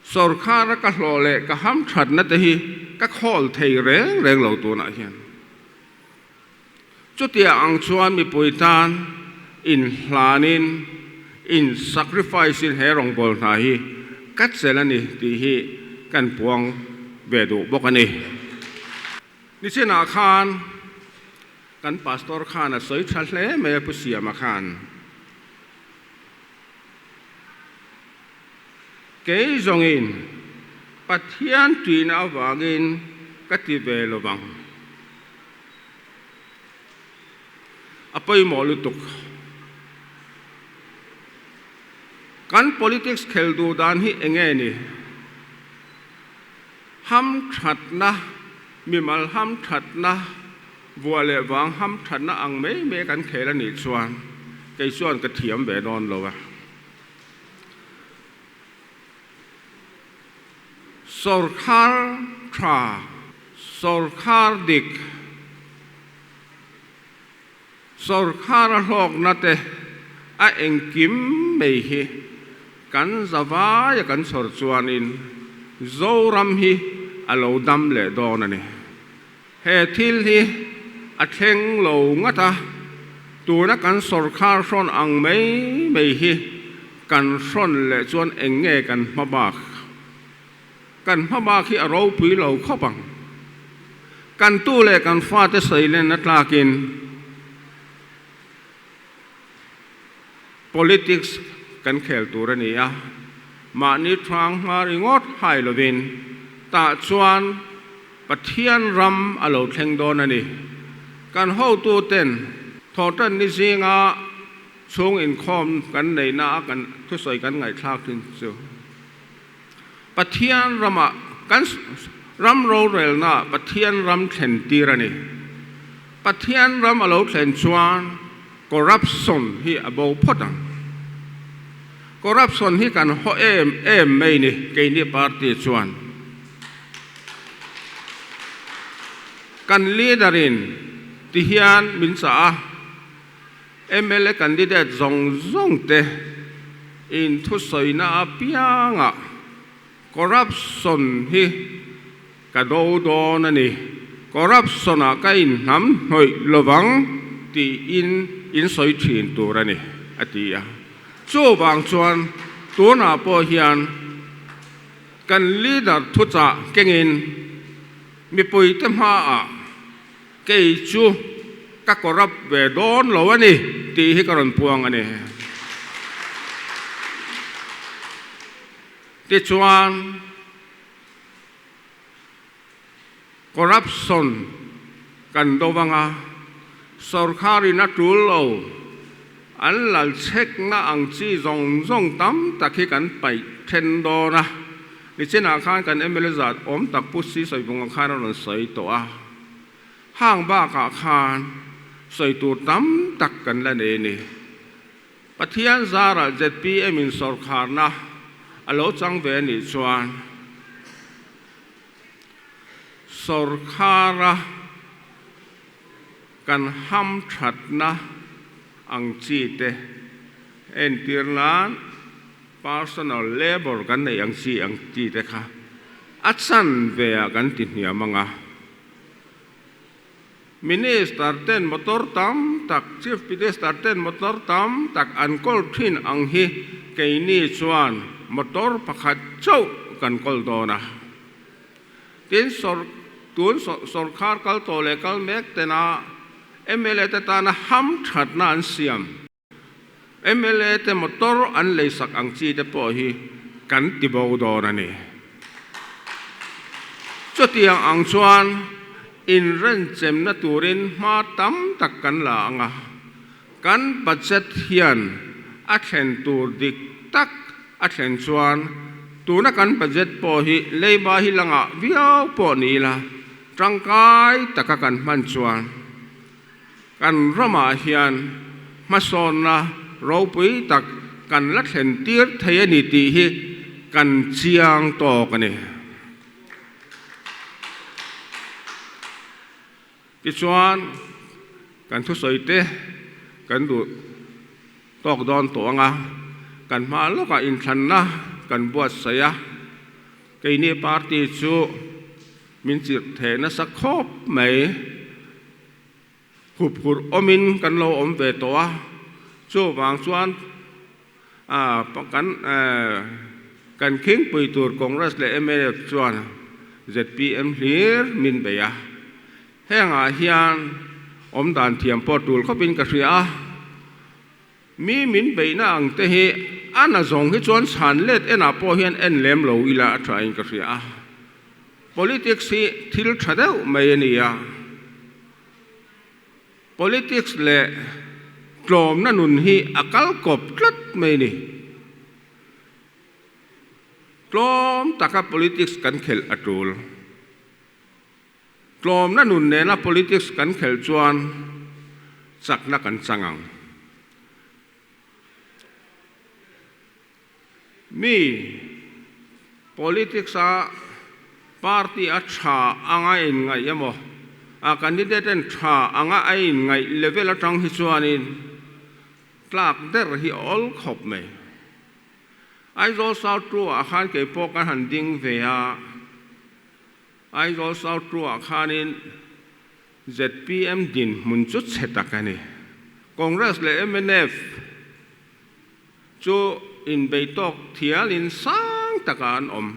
Speaker 10: sawrkhara ka hlawh leh ka hamthatna te hi ka khawl thei reng reng lo tunah hian. Chutiang ang chuan mipui tan inhlanin, in sacrifice-in he rawngbâwl hna hi ka chelh a ni tih hi kan puang ve duh bawk a ni. Nichinah khan kan pastor khan a sawi tha hle mai a, Pu Siama khan. Kei zawngin Pathian ṭihna avangin ka ti ve lo vang. A pawimawh lutuk. Kan politics khel duh dan hi eng nge ni? Hamthatna, mimal hamthatna, vuah leh vang hamthatna ang mai mai kan khel a nih chuan kei chuan ka thiam ve dawn lo a. Sawrkhar tha, sawrkhar dik, sawrkhara hlawkna te a engkim mai hi kan zavaia kan chhawr chuanin Zoram hi a lo dam leh dawn a ni. He thil hi a thleng lo ngat a, tuna kan sawrkhar hrawn ang mai mai hi kan hrawn leh chuan eng nge kan hma bak? Kan hma bak hi a ropui lo khawp ang. Kan tu leh kan fate sawilen a tlakin politics kan khel tur a ni a, mahni thang hma ringawt hai lovin tah chuan Pathian ram a lo thleng dawn a ni. Kan hotuten thawhtan ni zinga chhung inkhawm kan neihna a kan thusawi kan ngaihthlak thin chu Pathian ramah kan ram rorelna Pathian ram thlen tir a ni. Pathian ram a lo thlen chuan corruption hi a bo phawt ang. Corruption hi kan haw em em mai ni keini party chuan. Kan leader in ti hian min chah a, mla candidate zawng zawng te in thusawina apiangah corruption hi ka do dawn a ni, corruption ah ka inhnam hnawih lovang tiin in sawi thin tur a ni. a ti a. Chuvang chuan tunah pawh hian kan leader thuchah kengin mipuite hmaah kei chu ka corrupt ve dawn lo a ni tih hi ka rawn puang a ni. Tichuan corruption kan do vanga sorkharin a tul lo an lal chhekna ang chi zawng zawng tam tak hi kan paih then dawn a. Nichinah khan kan mla zat awm tak Pu Si Sawivunga khan a rawn sawi tawh a. Hang bakah khan sawi tur tam tak kan la nei a ni. Pathian zarah zpm in sawrkharna a lo chang ve a nih chuan sawrkhara kan hamthatna ang chi te entir nan personal labour kan neih ang chi ang chi te kha a chan ve ah kan ti hniam ang a. Minister ten motor tam tak, Chief Minister ten motor tam tak an kawl thin ang hi keini chuan motor pakhat chauh kan kawl dawn a. Tin, tun sawrkhar kal tawh leh kal mek tena mla te tana hamthatna an siam. Mla te motor an leisak ang chi te pawh hi kan ti bo dawn a ni. Chutiang ang chuan inrenchemna turin hma tam tak kan la ang a, kan budget hian a thlen tur dik tak a thlen chuan tuna kan budget pawh hi leiba hi la ngah viau pawh ni ila tangkai taka kan hman chuan Kan ramah hian hmasawnna ropui tak kan la thlen tir thei a ni tih hi kan chiang tawk a ni. Tichuan, kan thusawi te kan duh tawk dawn tawh ang a, kan hma lawkah inthlanna kan buatsaih a, keini party chu min chirh theh nasa khawp mai. Huphurh awmin kan lo awm ve tawh a, chuvang chuan kan kan khingpui tur Congress leh mnf chuan zpm hlir min bei a, hengah hian awmdan thiam pawh tul khawpin ka hria a, mi min beihna ang te hi a na zawng hi chuan chhan let enah pawh hian en lem lo ila a thain ka hria a. Politics hi thil tha deuh mai a ni a, politics leh tlawmna nun hi a kal kawp tlat mai a ni. Tlawm taka politics kan khelh a tul. Tlawmna nun nena politics kan khelh chuan chakna kan chang ang. Mi politics a party a tha anga in ngaih emaw, a candidate en tha anga a in ngaih level atang hi chuanin tlak der hi a awl khawp mai. Aizawl South Two ah khan kei pawh kan han ding ve a, Aizawl South Two ah khanin zpm dinhmun chu chhe tak a ni. Congress leh mnf Chu inbei tawk thialin sang takah an awm.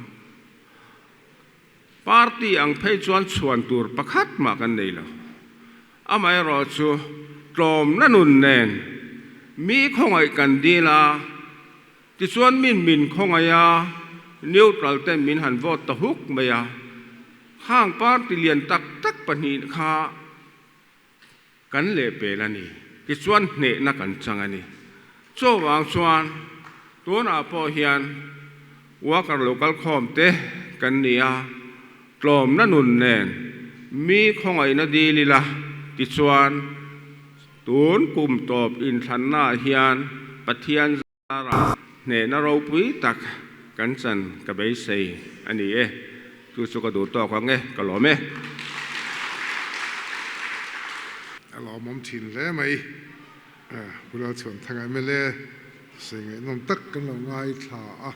Speaker 10: Party ang phei chuan chhuan tur pakhat mah kan nei lo. Amaherawh chu tlawmna nun nen mi khawngaih kan dil a, tichuan min min khawngaih a, neutral ten min han vote ta huk mai a. Khang party lian tak tak pahnih kha Kan lehpel a ni. Tichuan hnehna kan chang a ni. Chuvang chuan tunah pawh hian worker lo kal khawm te kan ni a, tlawmna nun nen mi khawngaihna dil ila tichuan tun kum tawp inthlannaah hian Pathian zarah hnehna ropui tak kan chan ka beisei a ni e. Chu chu ka duh tawk ang e, ka lawm e.
Speaker 1: A lawmawm thin hle mai. Pu Lalchhuanthanga mla sawi ngaihnawm tak kan lo ngaithla a,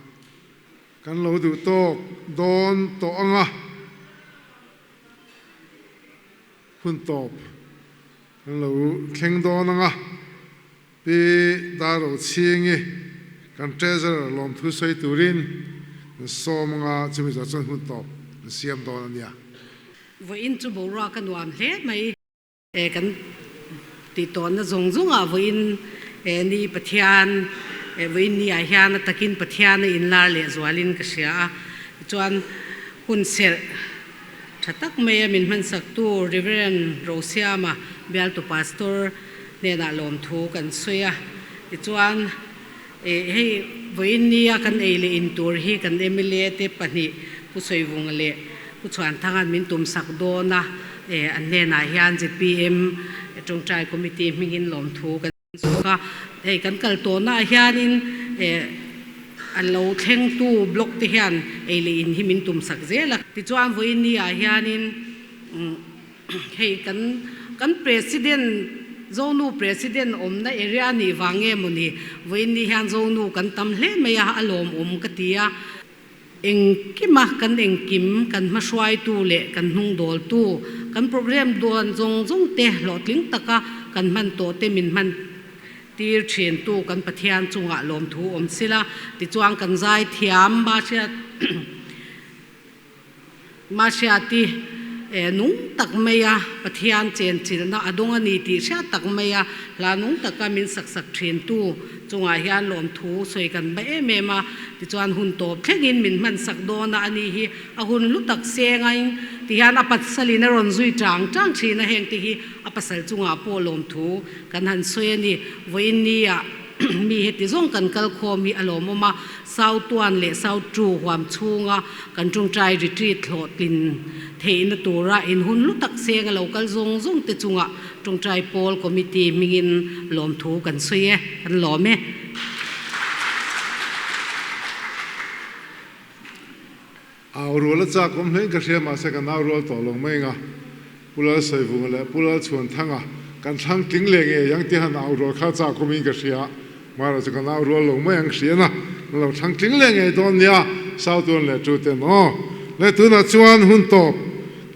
Speaker 1: kan lo duh tawk dawn tawh ang a, hun tawp kan lo thleng dawn ang a. Pi Darochingi kan Treasurer lawmthu sawi turin kan sawm anga chumi zawh chuan hun tawp kan siam dawn a nia.
Speaker 11: Vawiin chu boruak a nuam hle mai. Kan tih tawhna zawng zawngah vawiin ni Pathian vawiin ni ah hian a takin Pathian a inlar leh zualin ka hria a. Tichuan hun serh tha tak mai a min hmansaktu Reverend Rosiama bialtu Pastor hnenah lawmthu kan sawi a, tichuan eh hei vawiin nia kan ei leh in tur hi kan mla te pahnih Pu Sawivunga leh Pu Chhuanthanga'n min tumsak dawn a, eh an hnenah hian zpm tawngtai committee hmingin lawmthu kan sawi a, hei kan kal tawhnaah hianin eh a lo thlengtu block te hian ei leh in hi min tumsak zel a. Tichuan vawiin niah hianin Hei kan kan President, Zonu President awmna area a nih vang nge mawni, vawiin ni hian Zonu kan tam hle mai a, a lawmawm ka ti a. Engkima kan engkim, kan hmahruaitu leh kan hnungdawltu, kan program duan zawng zawng te hlawhtling taka kan hman tawh te min hman tir thintu kan Pathian chungah lawmthu awm sila, tichuan kan zaithiam Mahriat Mahriati nung tak maia Pathian chenchilhna a dawng a ni tih hriat tak maia hla nung taka min sak sak thintu chungah hian lawmthu sawi kan ba em em a. Tichuan hun tawp thlengin min hman sak dawn a, ani hi a hun hlu tak sengain tihian a pasalin a rawn zui tang tang thin a, hengte hi a pasal chungah pawh lawmthu kan han sawi a ni. Vawiin nia mi heti zawng kan kal khawm hi a lawmawm a, South One leh South Two huam chhunga kan tawngtai retreat hlawhtlin theihna tura inhun hlu tak seng a lo kal zawng zawng te chungah tawngtai pawl committee hmingin lawmthu kan sawi e, kan lawm e.
Speaker 1: Au rual a chak awm hlein ka hria mahse kan au rual tawh lo mai anga Pu Lalsawivunga leh Pu Lalchhuanthanga kan thlang tling leh ngei ang tihan au rual kha chak awmin ka hria marawh chu kan au rual lo mai ang hrian a kan lo thlang tling leh ngei dawn nia Sautuan leh Tuten aw le tunah chuan hun tawp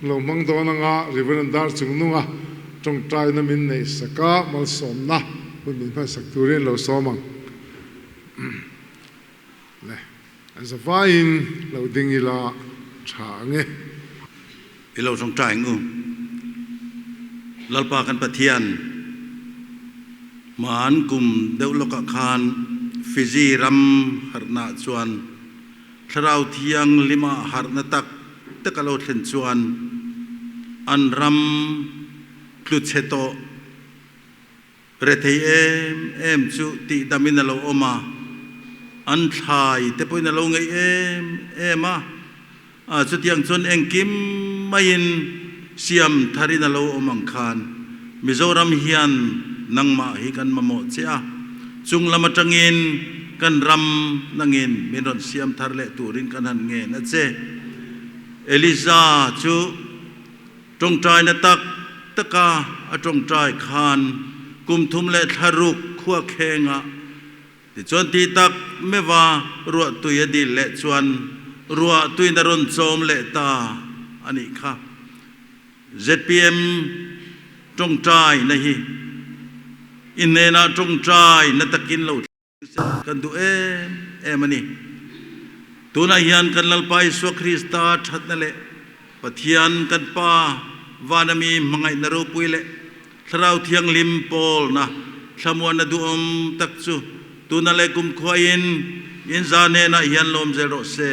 Speaker 1: lo hmang dawn anga Reverend Darchungnunga tawngtaina min neih saka malsawmna hun min hmansak turin lo sawm ang le. A zavaiin lo ding ila tha ang e.
Speaker 12: I lo tawngtai ang u. Lalpa kan Pathian, hmaan kum deuh lawkah khan Fiji ram harhnaah chuan Thlarau Thianghlima harhna tak tak a lo thlen chuan an ram tlu chhe tawh Rethei em em chu tihdamin a lo awm a, an thlai te pawhin a lo ngeih em em a, a chutiang chuan engkim maiin siam tharin a lo awm ang khan Mizoram hian nangmah hi kan mamawh che a, chung lam atangin kan ram nangin min rawn siam thar leh turin kan han ngen a che. Eliza chu. Tawngtaina tak taka a tawngtai khan kum thum leh thla ruk khua khenga tichuan tih tak meuha ruah tui a dil leh chuan ruah tuin a rawn chawm leh ta a nih kha. Zpm tawngtaina hi i hnenah tawngtaina takin lo Kan duh em em a ni. Tunah hian kan Lalpa Isua Krista thatna leh Pathian kan Pa vana mi hmangaihna ropui leh Thlarau Thianghlim pawlna thlamuanna duhawm tak chu tuna leh kumkhuain in za hnenah hian lawm zel rawh se.